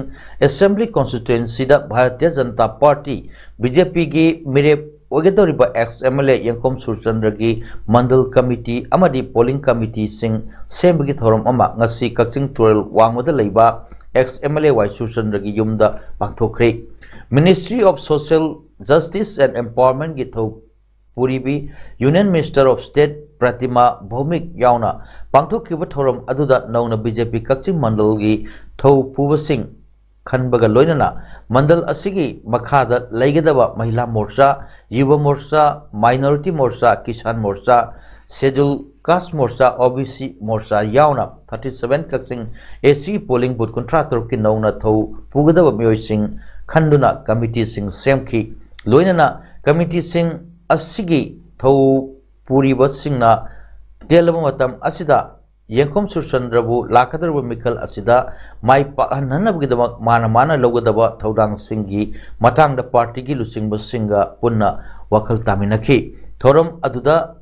assembly ꯀꯣꯟꯁꯇꯤꯇ꯭ꯌꯨꯑꯦꯟꯁꯤꯗ Bharatiya Janata party, B J ꯄꯤꯒꯤ ꯃꯤꯔꯦꯞ ꯑꯣꯏꯒꯗꯧꯔꯤꯕ X M L ꯑꯦ ꯌꯦꯡꯈꯣꯝ ꯁꯨꯔꯆꯟꯗ꯭ꯔꯒꯤ ꯃꯟꯗꯜ committee ꯑꯃꯗꯤ polling ꯀꯃꯤꯇꯤꯁꯤꯡ ꯁꯦꯝꯕꯒꯤ ꯊꯧꯔꯝ ꯑꯃ ꯉꯁꯤ ꯀꯛꯆꯤꯡ ꯇꯨꯔꯦꯜ ꯋꯥꯡꯃꯗ ꯂꯩꯕ ꯑꯦꯛꯁ ꯑꯦꯝ ꯑꯦꯜ ꯑꯦ ꯋꯥꯏ ꯁꯨꯔꯆꯟꯗ꯭ꯔꯒꯤ ꯌꯨꯝꯗ ꯄꯥꯡꯊꯣꯛꯈ꯭ꯔꯦ꯫ Ministry of Social Justice and Empowermentꯀꯤ ꯊꯧ ꯄꯨꯔꯤꯕꯤ Union Minister of State ꯄ꯭ꯔꯇꯤꯃꯥ ꯚꯧꯃꯤꯛ ꯌꯥꯎꯅ ꯄꯥꯡꯊꯣꯛꯈꯤꯕ ꯊꯧꯔꯝ ꯑꯗꯨꯗ ꯅꯧꯅ ꯕꯤ ꯖꯦ ꯄꯤ ꯀꯛꯆꯤꯡ ꯃꯟꯗꯜꯒꯤ ꯊꯧ ꯄꯨꯕꯁꯤꯡ ꯈꯟꯕꯒ ꯂꯣꯏꯅꯅ ꯃꯟꯗꯜ ꯑꯁꯤꯒꯤ ꯃꯈꯥꯗ ꯂꯩꯒꯗꯕ ꯃꯍꯤꯂꯥ ꯃꯣꯔꯆꯥ, ꯌꯨꯕ ꯃꯣꯔꯆꯥ, ꯃꯥꯏꯅꯣꯔꯤꯇꯤ ꯃꯣꯔꯆꯥ, ꯀꯤꯁꯥꯟ ꯃꯣꯔꯆꯥ, ꯁꯦꯗꯨꯜ ꯀꯥꯁ ꯃꯣꯔꯆꯥ, ꯑꯣ ꯕꯤ ꯁꯤ ꯃꯣꯔꯆꯥ ꯌꯥꯎꯅ thirty seven ꯀꯛꯆꯤꯡ ꯑꯦ ꯁꯤ ꯄꯣꯂꯤꯡ ꯕꯨꯊ ꯀꯨꯟꯊ꯭ꯔꯥ ꯇꯔꯨꯛꯀꯤ ꯅꯧꯅ ꯊꯧ ꯄꯨꯒꯗꯕ ꯃꯤꯑꯣꯏꯁꯤꯡ ꯈꯟꯗꯨꯅ ꯀꯃꯤꯇꯤꯁꯤꯡ ꯁꯦꯝꯈꯤ꯫ ꯂꯣꯏꯅꯅ ꯀꯃꯤꯇꯤꯁꯤꯡ ꯑꯁꯤꯒꯤ ꯊꯧ ꯄꯨꯔꯤꯕꯁꯤꯡꯅ ꯇꯦꯜꯂꯕ ꯃꯇꯝ ꯑꯁꯤꯗ ꯌꯦꯡꯈꯣꯝ ꯁꯨꯔꯆꯟꯗ꯭ꯔꯕꯨ ꯂꯥꯛꯀꯗꯧꯔꯤꯕ ꯃꯤꯈꯜ ꯑꯁꯤꯗ ꯃꯥꯏ ꯄꯥꯛꯍꯟꯅꯅꯕꯒꯤꯗꯃꯛ ꯃꯥꯅ ꯃꯥꯅ ꯂꯧꯒꯗꯕ ꯊꯧꯗꯥꯡꯁꯤꯡꯒꯤ ꯃꯇꯥꯡꯗ ꯄꯥꯔꯇꯤꯒꯤ ꯂꯨꯆꯤꯡꯕꯁꯤꯡꯒ ꯄꯨꯟꯅ ꯋꯥꯈꯜ ꯇꯥꯃꯤꯟꯅꯈꯤ꯫ ꯊꯧꯔꯝ ꯑꯗꯨꯗ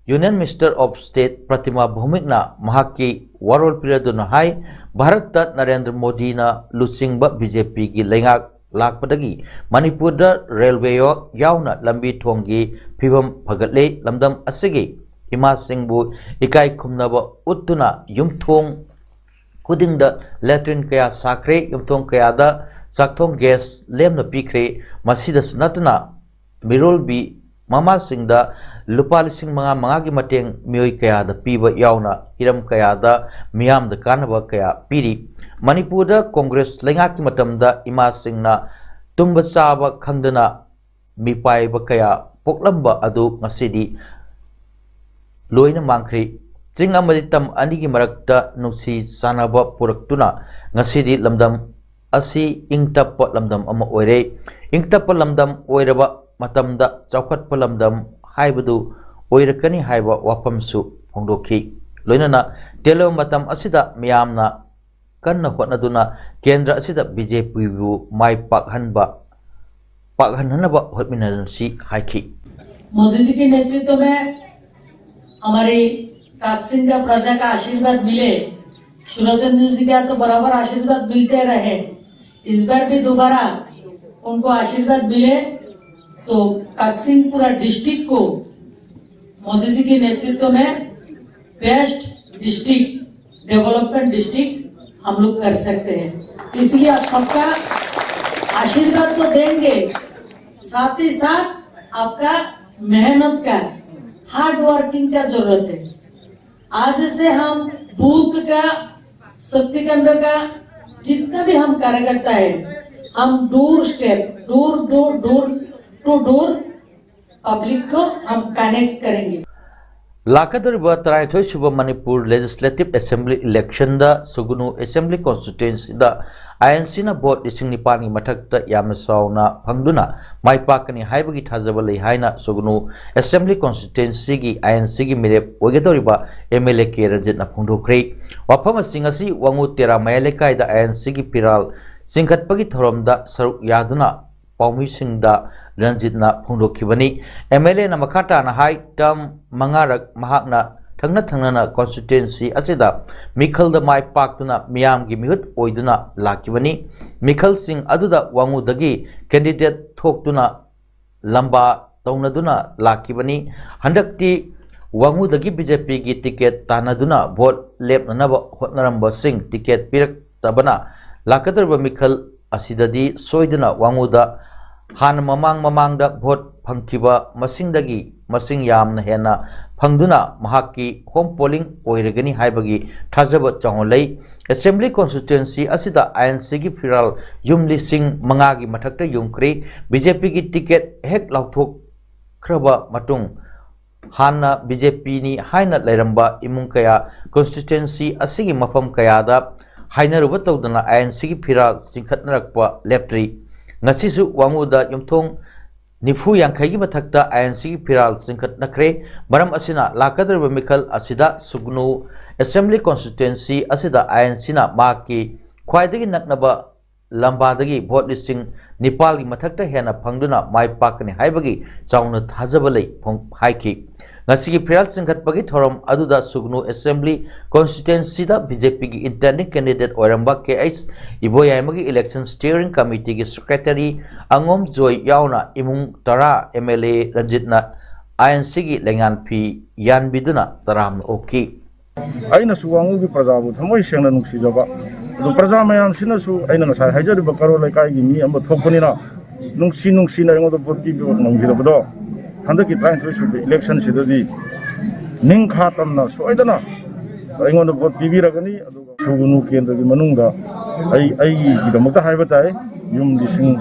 Union Minister of State ꯄ꯭ꯔꯇꯤꯃꯥ ꯚꯧꯃꯤꯛꯅ ꯃꯍꯥꯛꯀꯤ ꯋꯥꯔꯣꯜ ꯄꯤꯔꯗꯨꯅ ꯍꯥꯏ, ꯚꯥꯔꯠꯇ ꯅꯔꯦꯟꯗ꯭ꯔ ꯃꯣꯗꯤꯅ ꯂꯨꯆꯤꯡꯕ ꯕꯤ ꯖꯦ ꯄꯤꯒꯤ ꯂꯩꯉꯥꯛ ꯂꯥꯛꯄꯗꯒꯤ ꯃꯅꯤꯄꯨꯔꯗ ꯔꯦꯜꯋꯦ ꯌꯥꯎꯅ ꯂꯝꯕꯤ ꯊꯣꯡꯒꯤ ꯐꯤꯕꯝ ꯐꯒꯠꯂꯦ꯫ ꯂꯝꯗꯝ ꯑꯁꯤꯒꯤ ꯏꯃꯥꯁꯤꯡꯕꯨ ꯏꯀꯥꯏ ꯈꯨꯝꯅꯕ ꯎꯠꯇꯨꯅ ꯌꯨꯝꯊꯣꯡ ꯈꯨꯗꯤꯡꯗ ꯂꯦꯇ꯭ꯔꯤꯟ ꯀꯌꯥ ꯁꯥꯈ꯭ꯔꯦ, ꯌꯨꯝꯊꯣꯡ ꯀꯌꯥꯗ ꯆꯥꯛꯊꯣꯡ ꯒ꯭ꯌꯥꯁ ꯂꯦꯝꯅ ꯄꯤꯈ꯭ꯔꯦ꯫ ꯃꯁꯤꯗꯁꯨ ꯅꯠꯇꯅ ꯃꯤꯔꯣꯜꯕꯤ ꯃꯃꯥꯁꯤꯡꯗ ꯂꯨꯄꯥ ꯂꯤꯁꯤꯡ ꯃꯉꯥ ꯃꯉꯥꯒꯤ ꯃꯇꯦꯡ ꯃꯤꯑꯣꯏ ꯀꯌꯥꯗ ꯄꯤꯕ ꯌꯥꯎꯅ ꯍꯤꯔꯝ ꯀꯌꯥꯗ ꯃꯤꯌꯥꯝꯗ ꯀꯥꯟꯅꯕ ꯀꯌꯥ ꯄꯤꯔꯤ꯫ ꯃꯅꯤꯄꯨꯔꯗ ꯀꯣꯡꯒ꯭ꯔꯦꯁ ꯂꯩꯉꯥꯛꯀꯤ ꯃꯇꯝꯗ ꯏꯃꯥꯁꯤꯡꯅ ꯇꯨꯝꯕ ꯆꯥꯕ ꯈꯪꯗꯅ ꯃꯤꯄꯥꯏꯕ ꯀꯌꯥ ꯄꯣꯛꯂꯝꯕ ꯑꯗꯨ ꯉꯁꯤꯗꯤ ꯂꯣꯏꯅ ꯃꯥꯡꯈ꯭ꯔꯤ꯫ ꯆꯤꯡ ꯑꯃꯗꯤ ꯇꯝ ꯑꯅꯤꯒꯤ ꯃꯔꯛꯇ ꯅꯨꯡꯁꯤ ꯆꯥꯟꯅꯕ ꯄꯨꯔꯛꯇꯨꯅ ꯉꯁꯤꯗꯤ ꯂꯝꯗꯝ ꯑꯁꯤ ꯏꯪ ꯇꯞꯄ ꯂꯝꯗꯝ ꯑꯃ ꯑꯣꯏꯔꯦ꯫ ꯏꯪ ꯇꯞꯄ ꯂꯝꯗꯝ ꯑꯣꯏꯔꯕ ꯃꯇꯝꯗ ꯆꯥꯎꯈꯠꯄ ꯂꯝꯗꯝ ꯍꯥꯏꯕꯗꯨ ꯑꯣꯏꯔꯛꯀꯅꯤ ꯍꯥꯏꯕ ꯋꯥꯐꯝꯁꯨ ꯐꯣꯡꯗꯣꯛꯈꯤ꯫ ꯂꯣꯏꯅꯅ ꯇꯦꯜꯂꯕ ꯃꯇꯝ ꯑꯁꯤꯗ ꯃꯤꯌꯥꯝꯅ ꯀꯟꯅ ꯍꯣꯠꯅꯗꯨꯅ ꯀꯦꯟꯗ꯭ꯔ ꯑꯁꯤꯗ ꯕꯤ ꯖꯦ ꯄꯤꯕꯨ ꯃꯥꯏ ꯄꯥꯛꯍꯟꯕ ꯄꯥꯛꯍꯟꯅꯕ ꯍꯣꯠꯃꯤꯟꯅꯁꯤ ꯍꯥꯏꯈꯤ꯫ मोदी जी के नेतृत्व में हमारी काकसिंग का प्रजा का आशीर्वाद मिले। सुलोचन जी का तो बराबर आशीर्वाद मिलते रहे, इस बार भी दोबारा उनको आशीर्वाद मिले तो काकसिंग पूरा डिस्ट्रिक्ट को मोदी जी के नेतृत्व में बेस्ट डिस्ट्रिक्ट, डेवलपमेंट डिस्ट्रिक्ट हम लोग कर सकते हैं। इसलिए आप सबका आशीर्वाद तो देंगे, साथ ही साथ आपका मेहनत का, हार्ड वर्किंग का जरूरत है। आज से हम बूथ का, शक्ति केंद्र का, जितना भी हम कार्यकर्ता है, हम door step, door door door to door public को हम कनेक्ट करेंगे। ꯂꯥꯛꯀꯗꯧꯔꯤꯕ ꯇꯔꯥꯅꯤꯊꯣꯏ ꯁꯨꯕ ꯃꯅꯤꯄꯨꯔ ꯂꯦꯖꯤꯁꯂꯦꯇꯤꯚ ꯑꯦꯁꯦꯝꯕ꯭ꯂꯤ ꯏꯂꯦꯛꯁꯟꯗ ꯁꯨꯒꯨꯅꯨ ꯑꯦꯁꯦꯝꯕ꯭ꯂꯤ ꯀꯣꯟꯁꯇꯤꯇ꯭ꯋꯦꯟꯁꯤꯗ ꯑꯥꯏ ꯑꯦꯟ ꯁꯤꯅ ꯚꯣꯠ ꯂꯤꯁꯤꯡ ꯅꯤꯄꯥꯟꯒꯤ ꯃꯊꯛꯇ ꯌꯥꯝꯅ ꯆꯥꯎꯅ ꯐꯪꯗꯨꯅ ꯃꯥꯏ ꯄꯥꯛꯀꯅꯤ ꯍꯥꯏꯕꯒꯤ ꯊꯥꯖꯕ ꯂꯩ ꯍꯥꯏꯅ ꯁꯨꯒꯨꯅꯨ ꯑꯦꯁꯦꯝꯕ꯭ꯂꯤ ꯀꯣꯟꯁꯇꯤꯇ꯭ꯋꯦꯟꯁꯤꯒꯤ ꯑꯥꯏ ꯑꯦꯟ ꯁꯤꯒꯤ ꯃꯤꯔꯦꯞ ꯑꯣꯏꯒꯗꯧꯔꯤꯕ ꯑꯦꯝ ꯑꯦꯜ ꯑꯦ ꯀꯦ ꯔꯟꯖꯤꯠꯅ ꯐꯣꯡꯗꯣꯛꯈ꯭ꯔꯦ꯫ ꯋꯥꯐꯝ ꯑꯁꯤ ꯉꯁꯤ ꯋꯥꯉꯨ ꯇꯦꯔꯥ ꯃꯌꯥꯏ ꯂꯩꯀꯥꯏꯗ ꯑꯥꯏ ꯑꯦꯟ ꯁꯤꯒꯤ ꯐꯤꯔꯥꯜ ꯆꯤꯡꯈꯠꯄꯒꯤ ꯊꯧꯔꯝꯗ ꯁꯔꯨꯛ ꯌꯥꯗꯨꯅ ꯄꯥꯎꯃꯤꯁꯤꯡꯗ ꯔꯟꯖꯤꯠꯅ ꯐꯣꯡꯗꯣꯛꯈꯤꯕꯅꯤ꯫ ꯑꯦꯝ ꯑꯦꯜ ꯑꯦꯅ ꯃꯈꯥ ꯇꯥꯅ ꯍꯥꯏ, ꯇꯔꯝ ꯃꯉꯥꯔꯛ ꯃꯍꯥꯛꯅ ꯊꯪꯅ ꯊꯪꯅꯅ ꯀꯣꯟꯁꯇꯤꯇ꯭ꯋꯦꯟꯁꯤ ꯑꯁꯤꯗ ꯃꯤꯈꯜꯗ ꯃꯥꯏ ꯄꯥꯛꯇꯨꯅ ꯃꯤꯌꯥꯝꯒꯤ ꯃꯤꯍꯨꯠ ꯑꯣꯏꯗꯨꯅ ꯂꯥꯛꯈꯤꯕꯅꯤ꯫ ꯃꯤꯈꯜꯁꯤꯡ ꯑꯗꯨꯗ ꯋꯥꯉꯨꯗꯒꯤ ꯀꯦꯟꯗꯤꯗꯦꯠ ꯊꯣꯛꯇꯨꯅ ꯂꯝꯕꯥ ꯇꯧꯅꯗꯨꯅ ꯂꯥꯛꯈꯤꯕꯅꯤ꯫ ꯍꯟꯗꯛꯇꯤ ꯋꯥꯉꯨꯗꯒꯤ ꯕꯤ ꯖꯦ ꯄꯤꯒꯤ ꯇꯤꯀꯦꯠ ꯇꯥꯟꯅꯗꯨꯅ ꯚꯣꯠ ꯂꯦꯞꯅꯅꯕ ꯍꯣꯠꯅꯔꯝꯕꯁꯤꯡ ꯇꯤꯀꯦꯠ ꯄꯤꯔꯛꯇꯕꯅ ꯂꯥꯛꯀꯗꯧꯔꯤꯕ ꯃꯤꯈꯜ ꯑꯁꯤꯗꯗꯤ ꯁꯣꯏꯗꯅ ꯋꯥꯉꯨꯗ ꯍꯥꯟꯅ ꯃꯃꯥꯡ ꯃꯃꯥꯡꯗ ꯚꯣꯠ ꯐꯪꯈꯤꯕ ꯃꯁꯤꯡꯗꯒꯤ ꯃꯁꯤꯡ ꯌꯥꯝꯅ ꯍꯦꯟꯅ ꯐꯪꯗꯨꯅ ꯃꯍꯥꯛꯀꯤ ꯍꯣꯝ ꯄꯣꯂꯤꯡ ꯑꯣꯏꯔꯒꯅꯤ ꯍꯥꯏꯕꯒꯤ ꯊꯥꯖꯕ ꯆꯥꯎꯅ ꯂꯩ꯫ ꯑꯦꯁꯦꯝꯕ꯭ꯂꯤ ꯀꯣꯟꯁꯇꯤꯇ꯭ꯋꯦꯟꯁꯤ ꯑꯁꯤꯗ ꯑꯥꯏ ꯑꯦꯟ ꯁꯤꯒꯤ ꯐꯤꯔꯥꯜ ꯌꯨꯝ ꯂꯤꯁꯤꯡ ꯃꯉꯥꯒꯤ ꯃꯊꯛꯇ ꯌꯨꯝꯈ꯭ꯔꯦ꯫ ꯕꯤ ꯖꯦ ꯄꯤꯒꯤ ꯇꯤꯀꯦꯠ ꯍꯦꯛ ꯂꯥꯎꯊꯣꯛꯈ꯭ꯔꯕ ꯃꯇꯨꯡ ꯍꯥꯟꯅ ꯕꯤ ꯖꯦ ꯄꯤꯅꯤ ꯍꯥꯏꯅ ꯂꯩꯔꯝꯕ ꯏꯃꯨꯡ ꯀꯌꯥ ꯀꯣꯟꯁꯇꯤꯇ꯭ꯋꯦꯟꯁꯤ ꯑꯁꯤꯒꯤ ꯃꯐꯝ ꯀꯌꯥꯗ ꯍꯥꯏꯅꯔꯨꯕ ꯇꯧꯗꯅ ꯑꯥꯏ ꯑꯦꯟ ꯁꯤꯒꯤ ꯐꯤꯔꯥꯜ ꯆꯤꯡꯈꯠꯅꯔꯛꯄ ꯂꯦꯞꯇ꯭ꯔꯤ꯫ ꯉꯁꯤꯁꯨ ꯋꯥꯉꯨꯗ ꯌꯨꯝꯊꯣꯡ ꯅꯤꯐꯨ ꯌꯥꯡꯈꯩꯒꯤ ꯃꯊꯛꯇ ꯑꯥꯏ ꯑꯦꯟ ꯁꯤꯒꯤ ꯐꯤꯔꯥꯜ ꯆꯤꯡꯈꯠꯅꯈ꯭ꯔꯦ꯫ ꯃꯔꯝ ꯑꯁꯤꯅ ꯂꯥꯛꯀꯗꯧꯔꯤꯕ ꯃꯤꯈꯜ ꯑꯁꯤꯗ ꯁꯨꯒꯅꯨ ꯑꯦꯁꯦꯝꯕ꯭ꯂꯤ ꯀꯣꯟꯁꯇꯤꯇ꯭ꯋꯦꯟꯁꯤ ꯑꯁꯤꯗ ꯑꯥꯏ ꯑꯦꯟ ꯁꯤꯅ ꯃꯍꯥꯛꯀꯤ ꯈ꯭ꯋꯥꯏꯗꯒꯤ ꯅꯛꯅꯕ ꯂꯝꯕꯥꯗꯒꯤ ꯚꯣꯠ ꯂꯤꯁꯤꯡ ꯅꯤꯄꯥꯜꯒꯤ ꯃꯊꯛꯇ ꯍꯦꯟꯅ ꯐꯪꯗꯨꯅ ꯃꯥꯏ ꯄꯥꯛꯀꯅꯤ ꯍꯥꯏꯕꯒꯤ ꯆꯥꯎꯅ ꯊꯥꯖꯕ ꯂꯩ ꯐꯣꯡ-, ꯍꯥꯏꯈꯤ꯫ ꯉꯁꯤꯒꯤ ꯐꯤꯔꯥꯜ ꯆꯤꯡꯈꯠꯄꯒꯤ ꯊꯧꯔꯝ ꯑꯗꯨꯗ ꯁꯨꯒꯅꯨ ꯑꯦꯁꯦꯝꯕ꯭ꯂꯤ ꯀꯣꯟꯁꯇꯤꯇ꯭ꯋꯦꯟꯁꯤꯗ ꯕꯤ ꯖꯦ ꯄꯤꯒꯤ ꯏꯟꯇꯦꯟꯗꯤꯡ ꯀꯦꯟꯗꯤꯗꯦꯠ ꯑꯣꯏꯔꯝꯕ ꯀꯦ ꯑꯩꯆ ꯏꯕꯣꯌꯥꯏꯃꯒꯤ ꯏꯂꯦꯛꯁꯟ ꯁ꯭ꯇꯤꯌꯔꯤꯡ ꯀꯃꯤꯇꯤꯒꯤ ꯁꯦꯀ꯭ꯔꯦꯇꯔꯤ ꯑꯉꯣꯝ ꯖꯣꯏ ꯌꯥꯎꯅ ꯏꯃꯨꯡ ꯇꯔꯥ, ꯑꯦꯝ ꯑꯦꯜ ꯑꯦ ꯔꯟꯖꯤꯠꯅ ꯑꯥꯏ ꯑꯦꯟ ꯁꯤꯒꯤ ꯂꯩꯉꯥꯟ ꯐꯤ ꯌꯥꯟꯕꯤꯗꯨꯅ ꯇꯔꯥꯝꯅ ꯑꯣꯛꯈꯤ꯫ ꯑꯩꯅꯁꯨ ꯋꯥꯉꯨꯒꯤ ꯄ꯭ꯔꯖꯥꯕꯨ ꯊꯃꯣꯏ ꯁꯦꯡꯅ ꯅꯨꯡꯁꯤꯖꯕ, ꯑꯗꯨ ꯄ꯭ꯔꯖꯥ ꯃꯌꯥꯝꯁꯤꯅꯁꯨ ꯑꯩꯅ ꯉꯁꯥꯏ ꯍꯥꯏꯖꯔꯤꯕ ꯀꯔꯣꯜ ꯂꯩꯀꯥꯏꯒꯤ ꯃꯤ ꯑꯃ ꯊꯣꯛꯄꯅꯤꯅ ꯅꯨꯡꯁꯤ ꯅꯨꯡꯁꯤꯅ ꯑꯩꯉꯣꯟꯗ ꯚꯣꯠ ꯄꯤꯕ ꯉꯝꯈꯤꯗꯕꯗꯣ ꯍꯟꯗꯛꯀꯤ ꯇꯔꯥꯅꯤꯊꯣꯏ ꯁꯨꯕ ꯏꯂꯦꯛꯁꯟꯁꯤꯗꯗꯤ ꯅꯤꯡꯈꯥ ꯇꯝꯅ ꯁꯣꯏꯗꯅ ꯑꯩꯉꯣꯟꯗ ꯚꯣꯠ ꯄꯤꯕꯤꯔꯒꯅꯤ꯫ ꯑꯗꯨꯒ ꯁꯨꯒꯅꯨ ꯀꯦꯟꯗ꯭ꯔꯒꯤ ꯃꯅꯨꯡꯗ ꯑꯩ, ꯑꯩꯒꯤꯗꯃꯛꯇ ꯍꯥꯏꯕ ꯇꯥꯏ, ꯌꯨꯝ ꯂꯤꯁꯤꯡ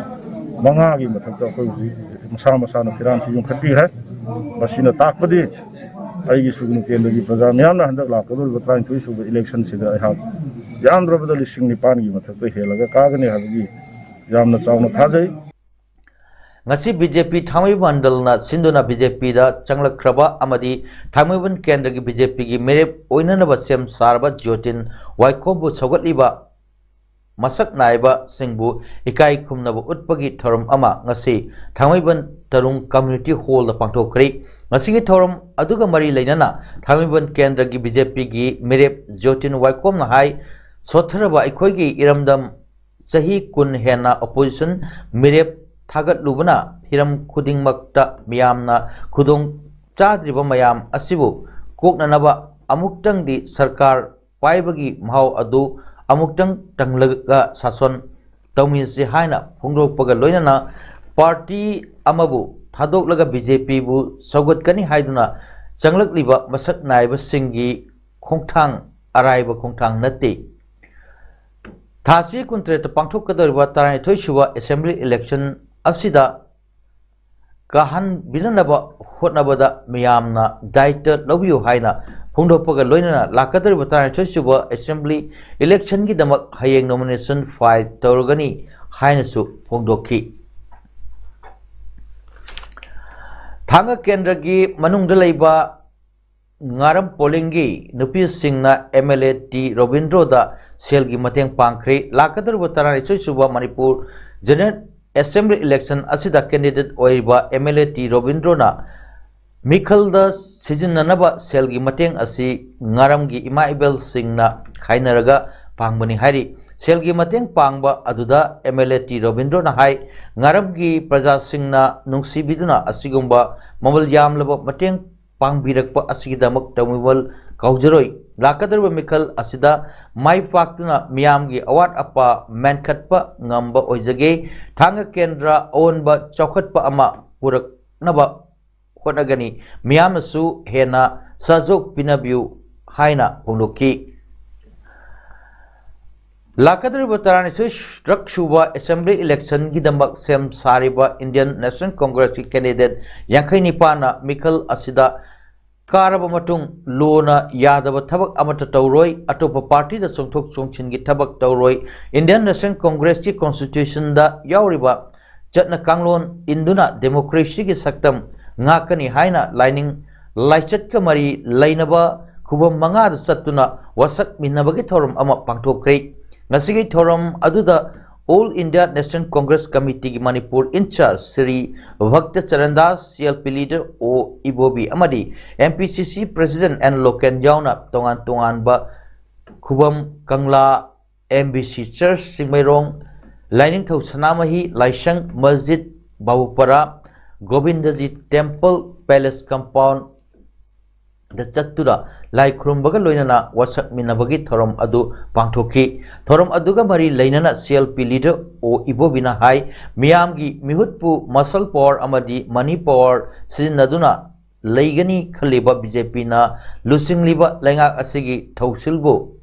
ꯃꯉꯥꯒꯤ ꯃꯊꯛꯇ ꯑꯩꯈꯣꯏ ꯍꯧꯖꯤꯛ ꯃꯁꯥ ꯃꯁꯥꯅ ꯐꯤꯔꯥꯜꯁꯤ ꯌꯨꯝꯈꯠꯄꯤꯈ꯭ꯔꯦ꯫ ꯃꯁꯤꯅ ꯇꯥꯛꯄꯗꯤ ꯑꯩꯒꯤ ꯁꯨꯒꯅꯨ ꯀꯦꯟꯗ꯭ꯔꯒꯤ ꯄ꯭ꯔꯖꯥ ꯃꯤꯌꯥꯝꯅ ꯍꯟꯗꯛ ꯂꯥꯛꯀꯗꯧꯔꯤꯕ ꯇꯔꯥꯅꯤꯊꯣꯏ ꯁꯨꯕ ꯏꯂꯦꯛꯁꯟꯁꯤꯗ ꯑꯩꯍꯥꯛ ꯌꯥꯝꯗ꯭ꯔꯕꯗ ꯂꯤꯁꯤꯡ ꯅꯤꯄꯥꯟꯒꯤ ꯃꯊꯛꯇ ꯍꯦꯜꯂꯒ ꯀꯥꯒꯅꯤ ꯍꯥꯏꯕꯒꯤ ꯌꯥꯝꯅ ꯆꯥꯎꯅ ꯊꯥꯖꯩ꯫ ꯉꯁꯤ ꯕꯤ ꯖꯦ ꯄꯤ ꯊꯥꯡꯃꯩꯕꯟ ꯃꯟꯗꯜꯅ ꯁꯤꯟꯗꯨꯅ ꯕꯤ ꯖꯦ ꯄꯤꯗ ꯆꯪꯂꯛꯈ꯭ꯔꯕ ꯑꯃꯗꯤ ꯊꯥꯡꯃꯩꯕꯟ ꯀꯦꯟꯗ꯭ꯔꯒꯤ ꯕꯤ ꯖꯦ ꯄꯤꯒꯤ ꯃꯤꯔꯦꯞ ꯑꯣꯏꯅꯅꯕ ꯁꯦꯝ ꯁꯥꯔꯕ ꯖꯣꯇꯤꯟ ꯋꯥꯏꯈꯣꯝꯕꯨ ꯁꯧꯒꯠꯂꯤꯕ ꯃꯁꯛ ꯅꯥꯏꯕꯁꯤꯡꯕꯨ ꯏꯀꯥꯏ ꯈꯨꯝꯅꯕ ꯎꯠꯄꯒꯤ ꯊꯧꯔꯝ ꯑꯃ ꯉꯁꯤ ꯊꯥꯡꯃꯩꯕꯟ ꯇꯔꯨꯡ ꯀꯝꯃ꯭ꯌꯨꯅꯤꯇꯤ ꯍꯣꯜꯗ ꯄꯥꯡꯊꯣꯛꯈ꯭ꯔꯦ꯫ ꯉꯁꯤꯒꯤ ꯊꯧꯔꯝ ꯑꯗꯨꯒ ꯃꯔꯤ ꯂꯩꯅꯅ ꯊꯥꯡꯃꯩꯕꯟ ꯀꯦꯟꯗ꯭ꯔꯒꯤ ꯕꯤ ꯖꯦ ꯄꯤꯒꯤ ꯃꯤꯔꯦꯞ ꯖꯣꯇꯤꯟ ꯋꯥꯏꯈꯣꯝꯅ ꯍꯥꯏ, ꯁꯣꯠꯊꯔꯕ ꯑꯩꯈꯣꯏꯒꯤ ꯏꯔꯝꯗꯝ ꯆꯍꯤ ꯀꯨꯟ ꯍꯦꯟꯅ ꯑꯣꯄꯣꯖꯤꯁꯟ ꯃꯤꯔꯦꯞ ꯊꯥꯒꯠꯂꯨꯕꯅ ꯍꯤꯔꯝ ꯈꯨꯗꯤꯡꯃꯛꯇ ꯃꯤꯌꯥꯝꯅ ꯈꯨꯗꯣꯡ ꯆꯥꯗ꯭ꯔꯤꯕ ꯃꯌꯥꯝ ꯑꯁꯤꯕꯨ ꯀꯣꯛꯅꯅꯕ ꯑꯃꯨꯛꯇꯪꯗꯤ ꯁꯔꯀꯥꯔ ꯄꯥꯏꯕꯒꯤ ꯃꯍꯥꯎ ꯑꯗꯨ ꯑꯃꯨꯛꯇꯪ ꯇꯪꯂꯒ ꯁꯥꯁꯣꯟ ꯇꯧꯃꯤꯟꯅꯁꯤ ꯍꯥꯏꯅ ꯐꯣꯡꯗꯣꯛꯄꯒ ꯂꯣꯏꯅꯅ ꯄꯥꯔꯇꯤ ꯑꯃꯕꯨ ꯊꯥꯗꯣꯛꯂꯒ ꯕꯤ ꯖꯦ ꯄꯤꯕꯨ ꯁꯧꯒꯠꯀꯅꯤ ꯍꯥꯏꯗꯨꯅ ꯆꯪꯂꯛꯂꯤꯕ ꯃꯁꯛ ꯅꯥꯏꯕꯁꯤꯡꯒꯤ ꯈꯣꯡꯊꯥꯡ ꯑꯔꯥꯏꯕ ꯈꯣꯡꯊꯥꯡ ꯅꯠꯇꯦ꯫ ꯊꯥꯁꯤ ꯀꯨꯟꯇꯔꯦꯠꯇ ꯄꯥꯡꯊꯣꯛꯀꯗꯧꯔꯤꯕ ꯇꯔꯥꯅꯤꯊꯣꯏ ꯁꯨꯕ assembly election ꯑꯁꯤꯗ ꯀꯥꯍꯟꯕꯤꯅꯅꯕ ꯍꯣꯠꯅꯕꯗ ꯃꯤꯌꯥꯝꯅ ꯗꯥꯏꯇ ꯂꯧꯕꯤꯌꯨ ꯍꯥꯏꯅ ꯐꯣꯡꯗꯣꯛꯄꯒ ꯂꯣꯏꯅꯅ ꯂꯥꯛꯀꯗꯧꯔꯤꯕ ꯇꯔꯥꯅꯤꯊꯣꯏ ꯁꯨꯕ assembly election ꯒꯤꯗꯃꯛ ꯍꯌꯦꯡ nomination file ꯇꯧꯔꯒꯅꯤ ꯍꯥꯏꯅꯁꯨ ꯐꯣꯡꯗꯣꯛꯈꯤ꯫ ꯊꯥꯡꯒ ꯀꯦꯟꯗ꯭ꯔꯒꯤ ꯃꯅꯨꯡꯗ ꯂꯩꯕ ꯉꯥꯔꯝ ꯄꯣꯂꯤꯡꯒꯤ ꯅꯨꯄꯤꯁꯤꯡꯅ ꯑꯦꯝ ꯑꯦꯜ ꯑꯦ ꯇꯤ ꯔꯣꯕꯤꯟꯗ꯭ꯔꯣꯗ ꯁꯦꯜꯒꯤ ꯃꯇꯦꯡ ꯄꯥꯡꯈ꯭ꯔꯦ꯫ ꯂꯥꯛꯀꯗꯧꯔꯤꯕ ꯇꯔꯥꯅꯤꯊꯣꯏ ꯁꯨꯕ ꯃꯅꯤꯄꯨꯔ general assembly election ꯑꯁꯤꯗ candidate ꯑꯣꯏꯔꯤꯕ ꯑꯦꯝ ꯑꯦꯜ ꯑꯦ ꯇꯤ ꯔꯣꯕꯤꯟꯗ꯭ꯔꯣꯅ ꯃꯤꯈꯜꯗ ꯁꯤꯖꯤꯟꯅꯅꯕ ꯁꯦꯜꯒꯤ ꯃꯇꯦꯡ ꯑꯁꯤ ꯉꯥꯔꯝꯒꯤ ꯏꯃꯥ ꯏꯕꯦꯜꯁꯤꯡꯅ ꯈꯥꯏꯅꯔꯒ ꯄꯥꯡꯕꯅꯤ ꯍꯥꯏꯔꯤ꯫ ꯁꯦꯜꯒꯤ ꯃꯇꯦꯡ ꯄꯥꯡꯕ ꯑꯗꯨꯗ ꯑꯦꯝ ꯑꯦꯜ ꯑꯦ ꯇꯤ ꯔꯣꯕꯤꯟꯗ꯭ꯔꯣꯅ ꯍꯥꯏ, ꯉꯥꯔꯝꯒꯤ ꯄ꯭ꯔꯖꯥꯁꯤꯡꯅ ꯅꯨꯡꯁꯤꯕꯤꯗꯨꯅ ꯑꯁꯤꯒꯨꯝꯕ ꯃꯃꯜ ꯌꯥꯝꯂꯕ ꯃꯇꯦꯡ ꯄꯥꯡꯕꯤꯔꯛꯄ ꯑꯁꯤꯒꯤꯗꯃꯛ ꯇꯧꯃꯤꯃꯜ ꯀꯥꯎꯖꯔꯣꯏ꯫ ꯂꯥꯛꯀꯗꯧꯔꯤꯕ ꯃꯤꯈꯜ ꯑꯁꯤꯗ ꯃꯥꯏ ꯄꯥꯛꯇꯨꯅ ꯃꯤꯌꯥꯝꯒꯤ ꯑꯋꯥꯠ ꯑꯄꯥ ꯃꯦꯟꯈꯠꯄ ꯉꯝꯕ ꯑꯣꯏꯖꯒꯦ꯫ ꯊꯥꯡꯒ ꯀꯦꯟꯗ꯭ꯔ ꯑꯑꯣꯟꯕ ꯆꯥꯎꯈꯠꯄ ꯑꯃ ꯄꯨꯔꯛꯅꯕ ꯍꯣꯠꯅꯒꯅꯤ꯫ ꯃꯤꯌꯥꯝꯅꯁꯨ ꯍꯦꯟꯅ ꯁꯍꯖꯣꯛ ꯄꯤꯅꯕꯤꯌꯨ ꯍꯥꯏꯅ ꯐꯣꯡꯗꯣꯛꯈꯤ꯫ ꯂꯥꯛꯀꯗꯧꯔꯤꯕ ꯇꯔꯥꯅꯤꯊꯣꯏ ꯔꯛ ꯁꯨꯕ assembly election ꯒꯤꯗꯃꯛ ꯁꯦꯝ ꯁꯥꯔꯤꯕ Indian National Congress ꯀꯤ candidate ꯌꯥꯡꯈꯩ ꯅꯤꯄꯥꯟꯅ ꯃꯤꯈꯜ ꯑꯁꯤꯗ ꯀꯥꯔꯕ ꯃꯇꯨꯡ ꯂꯣꯅ ꯌꯥꯗꯕ ꯊꯕꯛ ꯑꯃꯠꯇ ꯇꯧꯔꯣꯏ, ꯑꯇꯣꯞꯄ ꯄꯥꯔꯇꯤꯗ ꯆꯣꯡꯊꯣꯛ ꯆꯣꯡꯁꯤꯟꯒꯤ ꯊꯕꯛ ꯇꯧꯔꯣꯏ꯫ Indian National Congress ꯀꯤ constitution ꯗ ꯌꯥꯎꯔꯤꯕ ꯆꯠꯅ ꯀꯥꯡꯂꯣꯟ ꯏꯟꯗꯨꯅ democracy ꯒꯤ ꯁꯛꯇꯝ ꯉꯥꯛꯀꯅꯤ ꯍꯥꯏꯅ ꯂꯥꯏꯅꯤꯡ ꯂꯥꯏꯆꯠꯀ ꯃꯔꯤ ꯂꯩꯅꯕ ꯈꯨꯕꯝ ꯃꯉꯥꯗ ꯆꯠꯇꯨꯅ ꯋꯥꯁꯛꯃꯤꯟꯅꯕꯒꯤ ꯊꯧꯔꯝ ꯑꯃ ꯄꯥꯡꯊꯣꯛꯈ꯭ꯔꯦ꯫ ꯉꯁꯤꯒꯤ ꯊꯧꯔꯝ ꯑꯗꯨꯗ All India National Congress Committee ꯒꯤ Manipur in charge Shri ꯚꯛꯇ Charan Das, C L P leader ꯑꯣ ꯏꯕꯣꯕꯤ ꯑꯃꯗꯤ ꯑꯦꯝ ꯄꯤ ꯁꯤ ꯁꯤ president ꯑꯦꯟ ꯂꯣꯀꯦꯟ ꯌꯥꯎꯅ ꯇꯣꯉꯥꯟ ꯇꯣꯉꯥꯟꯕ Khubam, Kangla, M B C church Chingmeirong, Lainingthou Sanamahi Laishang, ꯃꯁꯖꯤꯗ, ꯕꯥꯕꯨꯄꯔꯥ, ꯒꯣꯕꯤꯟꯗꯖꯤ temple, palace compound, ꯗ ꯆꯠꯇꯨꯅ ꯂꯥꯏ ꯈꯨꯔꯨꯝꯕꯒ ꯂꯣꯏꯅꯅ ꯋꯥꯁꯛꯃꯤꯟꯅꯕꯒꯤ ꯊꯧꯔꯝ ꯑꯗꯨ ꯄꯥꯡꯊꯣꯛꯈꯤ꯫ ꯊꯧꯔꯝ ꯑꯗꯨꯒ ꯃꯔꯤ ꯂꯩꯅꯅ ꯁꯤ ꯑꯦꯜ ꯄꯤ ꯂꯤꯗꯔ ꯑꯣ ꯏꯕꯣꯕꯤꯅ ꯍꯥꯏ, ꯃꯤꯌꯥꯝꯒꯤ ꯃꯤꯍꯨꯠꯄꯨ ꯃꯁꯜ ꯄꯥꯋꯔ ꯑꯃꯗꯤ ꯃꯅꯤ ꯄꯥꯋꯔ ꯁꯤꯖꯤꯟꯅꯗꯨꯅ ꯂꯩꯒꯅꯤ ꯈꯜꯂꯤꯕ ꯕꯤ ꯖꯦ ꯄꯤꯅ ꯂꯨꯆꯤꯡꯂꯤꯕ ꯂꯩꯉꯥꯛ ꯑꯁꯤꯒꯤ ꯊꯧꯁꯤꯜꯕꯨ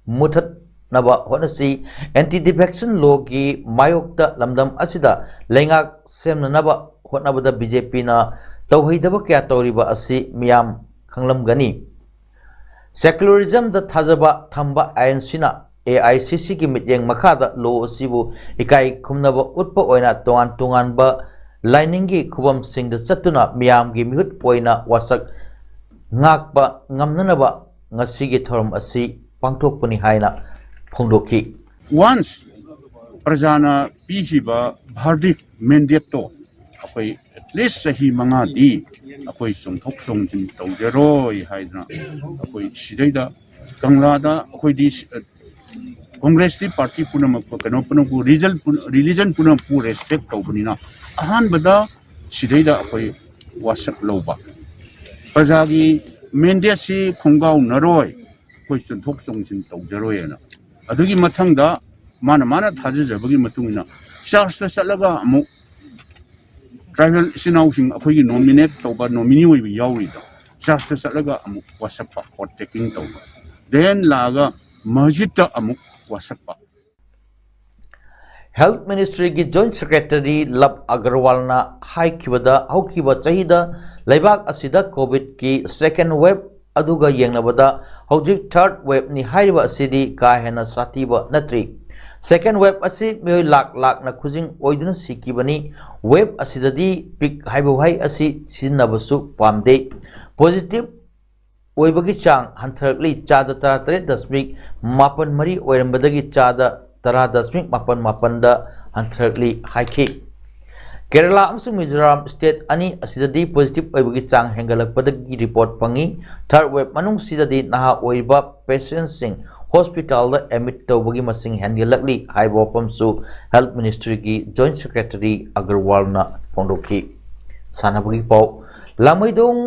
ꯃꯨꯊꯠꯅꯕ ꯍꯣꯠꯅꯁꯤ꯫ ꯑꯦꯟꯇꯤ ꯗꯤꯐꯦꯛꯁꯟ ꯂꯣꯒꯤ ꯃꯥꯌꯣꯛꯇ ꯂꯝꯗꯝ ꯑꯁꯤꯗ ꯂꯩꯉꯥꯛ ꯁꯦꯝꯅꯅꯕ ꯍꯣꯠꯅꯕꯗ ꯕꯤ ꯖꯦ ꯄꯤꯅ ꯇꯧꯍꯩꯗꯕ ꯀꯌꯥ ꯇꯧꯔꯤꯕ ꯑꯁꯤ ꯃꯤꯌꯥꯝ ꯈꯪꯂꯝꯒꯅꯤ꯫ ꯁꯦꯀꯨꯂꯔꯤꯖꯝꯗ ꯊꯥꯖꯕ ꯊꯝꯕ ꯑꯥꯏ ꯑꯦꯟ ꯁꯤꯅ ꯑꯦ ꯑꯥꯏ ꯁꯤ ꯁꯤꯒꯤ ꯃꯤꯠꯌꯦꯡ ꯃꯈꯥꯗ ꯂꯣ ꯑꯁꯤꯕꯨ ꯏꯀꯥꯏ ꯈꯨꯝꯅꯕ ꯎꯠꯄ ꯑꯣꯏꯅ ꯇꯣꯉꯥꯟ ꯇꯣꯉꯥꯟꯕ ꯂꯥꯏꯅꯤꯡꯒꯤ ꯈꯨꯕꯝꯁꯤꯡꯗ ꯆꯠꯇꯨꯅ ꯃꯤꯌꯥꯝꯒꯤ ꯃꯤꯍꯨꯠ ꯑꯣꯏꯅ ꯋꯥꯁꯛ ꯉꯥꯛꯄ ꯉꯝꯅꯅꯕ ꯉꯁꯤꯒꯤ ꯊꯧꯔꯝ ꯑꯁꯤ ꯄꯥꯡꯊꯣꯛꯄꯅꯤ ꯍꯥꯏꯅ ꯐꯣꯡꯗꯣꯛꯈꯤ꯫ Once ꯄ꯭ꯔꯖꯥꯅ ꯄꯤꯈꯤꯕ verdict, mandate ꯇꯣ ꯑꯩꯈꯣꯏ at least ꯆꯍꯤ ꯃꯉꯥꯗꯤ ꯑꯩꯈꯣꯏ ꯆꯣꯡꯊꯣꯛ ꯆꯣꯡꯁꯤꯟ ꯇꯧꯖꯔꯣꯏ ꯍꯥꯏꯗꯅ ꯑꯩꯈꯣꯏ ꯁꯤꯗꯩꯗ ꯀꯪꯂꯥꯗ ꯑꯩꯈꯣꯏꯗꯤ ꯀꯣꯡꯒ꯭ꯔꯦꯁꯇꯤ ꯄꯥꯔꯇꯤ ꯄꯨꯝꯅꯃꯛꯄꯨ, ꯀꯩꯅꯣ ꯄꯨꯝꯅꯃꯛꯄꯨ, ꯔꯤꯖꯟ ꯄꯨꯝ-, religion ꯄꯨꯝꯅꯃꯛꯄꯨ respect ꯇꯧꯕꯅꯤꯅ ꯑꯍꯥꯟꯕꯗ ꯁꯤꯗꯩꯗ ꯑꯩꯈꯣꯏ ꯋꯥꯁꯛ ꯂꯧꯕ, ꯄ꯭ꯔꯖꯥꯒꯤ mandate ꯁꯤ ꯈꯣꯡꯒꯥꯎꯅꯔꯣꯏ, ꯑꯩꯈꯣꯏ ꯆꯣꯡꯊꯣꯛ ꯆꯣꯡꯁꯤꯟ ꯇꯧꯖꯔꯣꯏꯅ꯫ ꯑꯗꯨꯒꯤ ꯃꯊꯪꯗ ꯃꯥꯅ ꯃꯥꯅ ꯊꯥꯖꯖꯕꯒꯤ ꯃꯇꯨꯡ ꯏꯟꯅ ꯆꯔꯆꯇ ꯆꯠꯂꯒ ꯑꯃꯨꯛ tribal ꯏꯆꯤꯟ ꯏꯅꯥꯎꯁꯤꯡ ꯑꯩꯈꯣꯏꯒꯤ nominate ꯇꯧꯕ nominee ꯑꯣꯏꯕ ꯌꯥꯎꯔꯤꯗꯣ ꯆꯔꯆꯇ ꯆꯠꯂꯒ ꯑꯃꯨꯛ ꯋꯥꯁꯛꯄ, oath taking ꯇꯧꯕ, then ꯂꯥꯛꯑꯒ ꯃꯁꯖꯤꯠꯇ ꯑꯃꯨꯛ ꯋꯥꯁꯛꯄ꯫ ꯍꯦꯜꯊ ꯃꯤꯅꯤꯁꯇ꯭ꯔꯤꯒꯤ ꯖꯣꯏꯟꯠ ꯁꯦꯀ꯭ꯔꯦꯇꯔꯤ ꯂꯕ ꯑꯒꯔꯋꯥꯜꯅ ꯍꯥꯏꯈꯤꯕꯗ, ꯍꯧꯈꯤꯕ ꯆꯍꯤꯗ ꯂꯩꯕꯥꯛ ꯑꯁꯤꯗ ꯀꯣꯚꯤꯗꯀꯤ second wave ꯑꯗꯨꯒ ꯌꯦꯡꯅꯕꯗ ꯍꯧꯖꯤꯛ third wave ꯅꯤ ꯍꯥꯏꯔꯤꯕ ꯑꯁꯤꯗꯤ ꯀꯥ ꯍꯦꯟꯅ ꯁꯥꯊꯤꯕ ꯅꯠꯇ꯭ꯔꯤ꯫ Second wave ꯑꯁꯤ ꯃꯤꯑꯣꯏ ꯂꯥꯛ ꯂꯥꯛꯅ ꯈꯨꯖꯤꯡ ꯑꯣꯏꯗꯨꯅ ꯁꯤꯈꯤꯕꯅꯤ꯫ Wave ꯑꯁꯤꯗꯗꯤ peak ꯍꯥꯏꯕ ꯋꯥꯍꯩ ꯑꯁꯤ ꯁꯤꯖꯤꯟꯅꯕꯁꯨ ꯄꯥꯝꯗꯦ꯫ Positive ꯑꯣꯏꯕꯒꯤ ꯆꯥꯡ ꯍꯟꯊꯔꯛꯂꯤ, ꯆꯥꯗ ꯇꯔꯥꯇꯔꯦꯠ ꯗꯁꯃꯤꯛ ꯃꯥꯄꯟ ꯃꯔꯤ ꯑꯣꯏꯔꯝꯕꯗꯒꯤ ꯆꯥꯗ ꯇꯔꯥ ꯗꯁꯃꯤꯛ ꯃꯥꯄꯟ ꯃꯥꯄꯟꯗ ꯍꯟꯊꯔꯛꯂꯤ ꯍꯥꯏꯈꯤ꯫ ꯀꯦꯔꯂꯥ ꯑꯃꯁꯨꯡ ꯃꯤꯖꯣꯔꯥꯝ state ꯑꯅꯤ ꯑꯁꯤꯗꯗꯤ positive ꯑꯣꯏꯕꯒꯤ ꯆꯥꯡ ꯍꯦꯟꯒꯠꯂꯛꯄꯗꯒꯤ report ꯐꯪꯉꯤ꯫ Third wave ꯃꯅꯨꯡꯁꯤꯗꯗꯤ ꯅꯍꯥ ꯑꯣꯏꯔꯤꯕ patientꯁꯤꯡ hospitalꯗ admit ꯇꯧꯕꯒꯤ ꯃꯁꯤꯡ ꯍꯦꯟꯒꯠꯂꯛꯂꯤ ꯍꯥꯏꯕ ꯋꯥꯐꯝꯁꯨ ꯍꯦꯜꯊ ꯃꯤꯅꯤꯁꯇ꯭ꯔꯤꯒꯤ ꯖꯣꯏꯟꯠ ꯁꯦꯀ꯭ꯔꯦꯇꯔꯤ ꯑꯒꯔꯋꯥꯜꯅ ꯐꯣꯡꯗꯣꯛꯈꯤ꯫ ꯁꯥꯟꯅꯕꯒꯤ ꯄꯥꯎ꯫ ꯂꯥꯡꯃꯩꯗꯣꯡ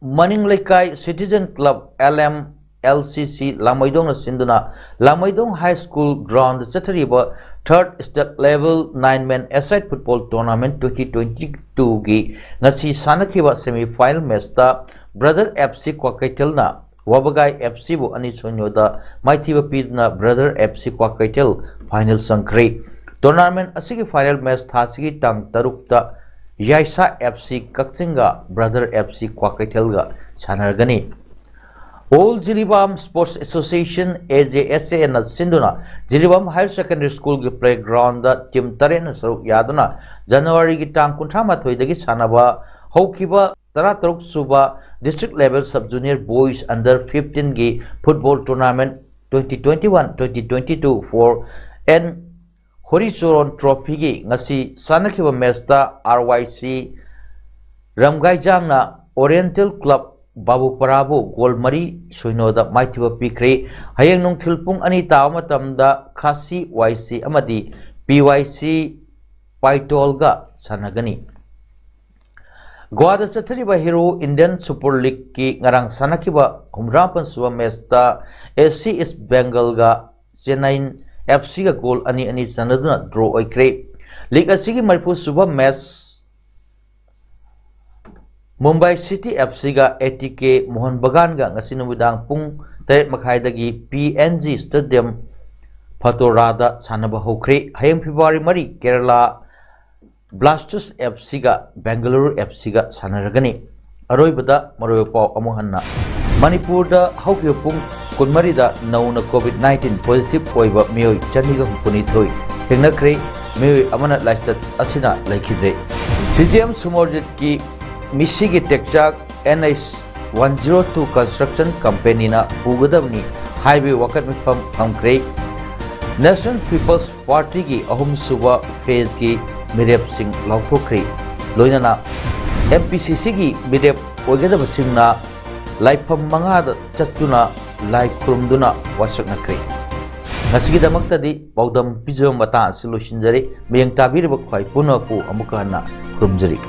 ꯃꯅꯤꯡ ꯂꯩꯀꯥꯏ Citizen Club, L M L C C, ꯂꯥꯃꯩꯗꯣꯡꯅ ꯁꯤꯟꯗꯨꯅ ꯂꯥꯃꯩꯗꯣꯡ High School ground ꯆꯠꯊꯔꯤꯕ Third State Level nine Man A-side Football Tournament twenty twenty-two ꯒꯤ ꯉꯁꯤ ꯁꯥꯟꯅꯈꯤꯕ semi final match ꯇ Brother F C ꯀ꯭ꯋꯥꯀꯩꯊꯦꯜꯅ ꯋꯥꯕꯒꯥꯏ F C ꯕꯨ ꯑꯅꯤ ꯁꯤꯅꯣꯗ ꯃꯥꯏꯊꯤꯕ ꯄꯤꯗꯨꯅ Brother F C Kwakeithel final ꯆꯪꯈ꯭ꯔꯦ꯫ Tournament ꯑꯁꯤꯒꯤ final match ꯊꯥꯁꯤꯒꯤ ꯇꯥꯡ ꯇꯔꯨꯛꯇ ꯌꯥꯏꯁꯥ F C ꯀꯛꯆꯤꯡꯒ Brother F C ꯀ꯭ꯋꯥꯀꯩꯊꯦꯜꯒ ꯁꯥꯟꯅꯔꯒꯅꯤ꯫ All Jiribam Sports Association, A J S A ꯅ ꯁꯤꯟꯗꯨꯅ ꯖꯤꯔꯤꯕꯥꯝ Higher Secondary School ꯒꯤ playground ꯗ team ꯇꯔꯦꯠꯅ ꯁꯔꯨꯛ ꯌꯥꯗꯨꯅ ꯖꯅꯋꯥꯔꯤꯒꯤ ꯇꯥꯡ ꯀꯨꯟꯊ꯭ꯔꯥ ꯃꯥꯊꯣꯏꯗꯒꯤ ꯁꯥꯟꯅꯕ ꯍꯧꯈꯤꯕ ꯇꯔꯥꯇꯔꯨꯛ ꯁꯨꯕ District Level Sub Junior Boys Under fifteen ꯒꯤ football tournament twenty twenty-one twenty twenty-two for N ꯍꯣꯔꯤꯆꯣꯔꯣꯟ Trophy ꯒꯤ ꯉꯁꯤ ꯁꯥꯟꯅꯈꯤꯕ match ꯇ R Y C ꯔꯝꯒꯥꯏꯖꯥꯡꯅ Oriental Club ꯕꯥꯕꯨꯄꯔꯥꯕꯨ goal ꯃꯔꯤ ꯁꯤꯅꯣꯗ ꯃꯥꯏꯊꯤꯕ ꯄꯤꯈ꯭ꯔꯦ꯫ ꯍꯌꯦꯡ ꯅꯨꯡꯊꯤꯜ ꯄꯨꯡ ꯑꯅꯤ ꯇꯥꯕ ꯃꯇꯝꯗ ꯈꯥꯁꯤ Y C ꯑꯃꯗꯤ P Y C ꯄꯥꯏꯇꯣꯜꯒ ꯁꯥꯟꯅꯒꯅꯤ꯫ ꯒꯣꯋꯥꯗ ꯆꯠꯊꯔꯤꯕ Hero Indian Super League ꯀꯤ ꯉꯔꯥꯡ ꯁꯥꯟꯅꯈꯤꯕ ꯍꯨꯝꯗ꯭ꯔꯥ ꯃꯥꯄꯟ ꯁꯨꯕ match ꯇ A C East Bengal ꯒ Chennai F C ꯒ goal ꯑꯅꯤ ꯑꯅꯤ ꯆꯟꯅꯗꯨꯅ draw ꯑꯣꯏꯈ꯭ꯔꯦ꯫ League ꯑꯁꯤꯒꯤ ꯃꯔꯤꯐꯨ ꯁꯨꯕ match Mumbai City F C ꯒ A T K ꯃꯣꯍꯟ ꯕꯒꯥꯟꯒ ꯉꯁꯤ ꯅꯨꯃꯤꯗꯥꯡ ꯄꯨꯡ ꯇꯔꯦꯠ ꯃꯈꯥꯏꯗꯒꯤ P N G Stadium ꯐꯇꯣꯔꯥꯗ ꯁꯥꯟꯅꯕ ꯍꯧꯈ꯭ꯔꯦ꯫ ꯍꯌꯦꯡ February ꯃꯔꯤ Kerala Blasters F C ꯒ Bengaluru F C ꯒ ꯁꯥꯟꯅꯔꯒꯅꯤ꯫ ꯑꯔꯣꯏꯕꯗ ꯃꯔꯨꯑꯣꯏꯕ ꯄꯥꯎ ꯑꯃꯨꯛ ꯍꯟꯅ꯫ ꯃꯅꯤꯄꯨꯔꯗ ꯍꯧꯈꯤꯕ ꯄꯨꯡ ꯀꯨꯟꯃꯔꯤꯗ ꯅꯧꯅ COVID nineteen positive ꯑꯣꯏꯕ ꯃꯤꯑꯣꯏ ꯆꯅꯤꯒ ꯍꯨꯝꯐꯨꯅꯤꯊꯣꯏ ꯊꯦꯡꯅꯈ꯭ꯔꯦ꯫ ꯃꯤꯑꯣꯏ ꯑꯃꯅ ꯂꯥꯏꯆꯠ ꯑꯁꯤꯅ ꯂꯩꯈꯤꯗ꯭ꯔꯦ꯫ C J M ꯁꯨꯃꯔꯖꯤꯠꯀꯤ ꯃꯤꯁꯤꯒꯤ ꯇꯦꯛꯆꯥꯛ N H one zero two Construction Company ꯅ ꯄꯨꯒꯗꯕꯅꯤ ꯍꯥꯏꯕꯒꯤ ꯋꯥꯀꯠ ꯃꯤꯐꯝ ꯐꯝꯈ꯭ꯔꯦ꯫ National People's Party ꯒꯤ ꯑꯍꯨꯝꯁꯨꯕ phase ꯀꯤ ꯃꯤꯔꯦꯞꯁꯤꯡ ꯂꯥꯎꯊꯣꯛꯈ꯭ꯔꯦ꯫ ꯂꯣꯏꯅꯅ M P C C ꯒꯤ ꯃꯤꯔꯦꯞ ꯑꯣꯏꯒꯗꯕꯁꯤꯡꯅ ꯂꯥꯏꯐꯝ ꯃꯉꯥꯗ ꯆꯠꯇꯨꯅ ꯂꯥꯏ ꯈꯨꯔꯨꯝꯗꯨꯅ ꯋꯥꯁꯛꯅꯈ꯭ꯔꯦ꯫ ꯉꯁꯤꯒꯤꯗꯃꯛꯇꯗꯤ ꯄꯥꯎꯗꯝ ꯄꯤꯖꯕ ꯃꯇꯥꯡ ꯑꯁꯤ ꯂꯣꯏꯁꯤꯟꯖꯔꯦ꯫ ꯃꯤꯠꯌꯦꯡ ꯇꯥꯕꯤꯔꯤꯕ ꯈ꯭ꯋꯥꯏ ꯄꯨꯝꯅꯃꯛꯄꯨ ꯑꯃꯨꯛꯀ ꯍꯟꯅ ꯈꯨꯔꯨꯝꯖꯔꯤ꯫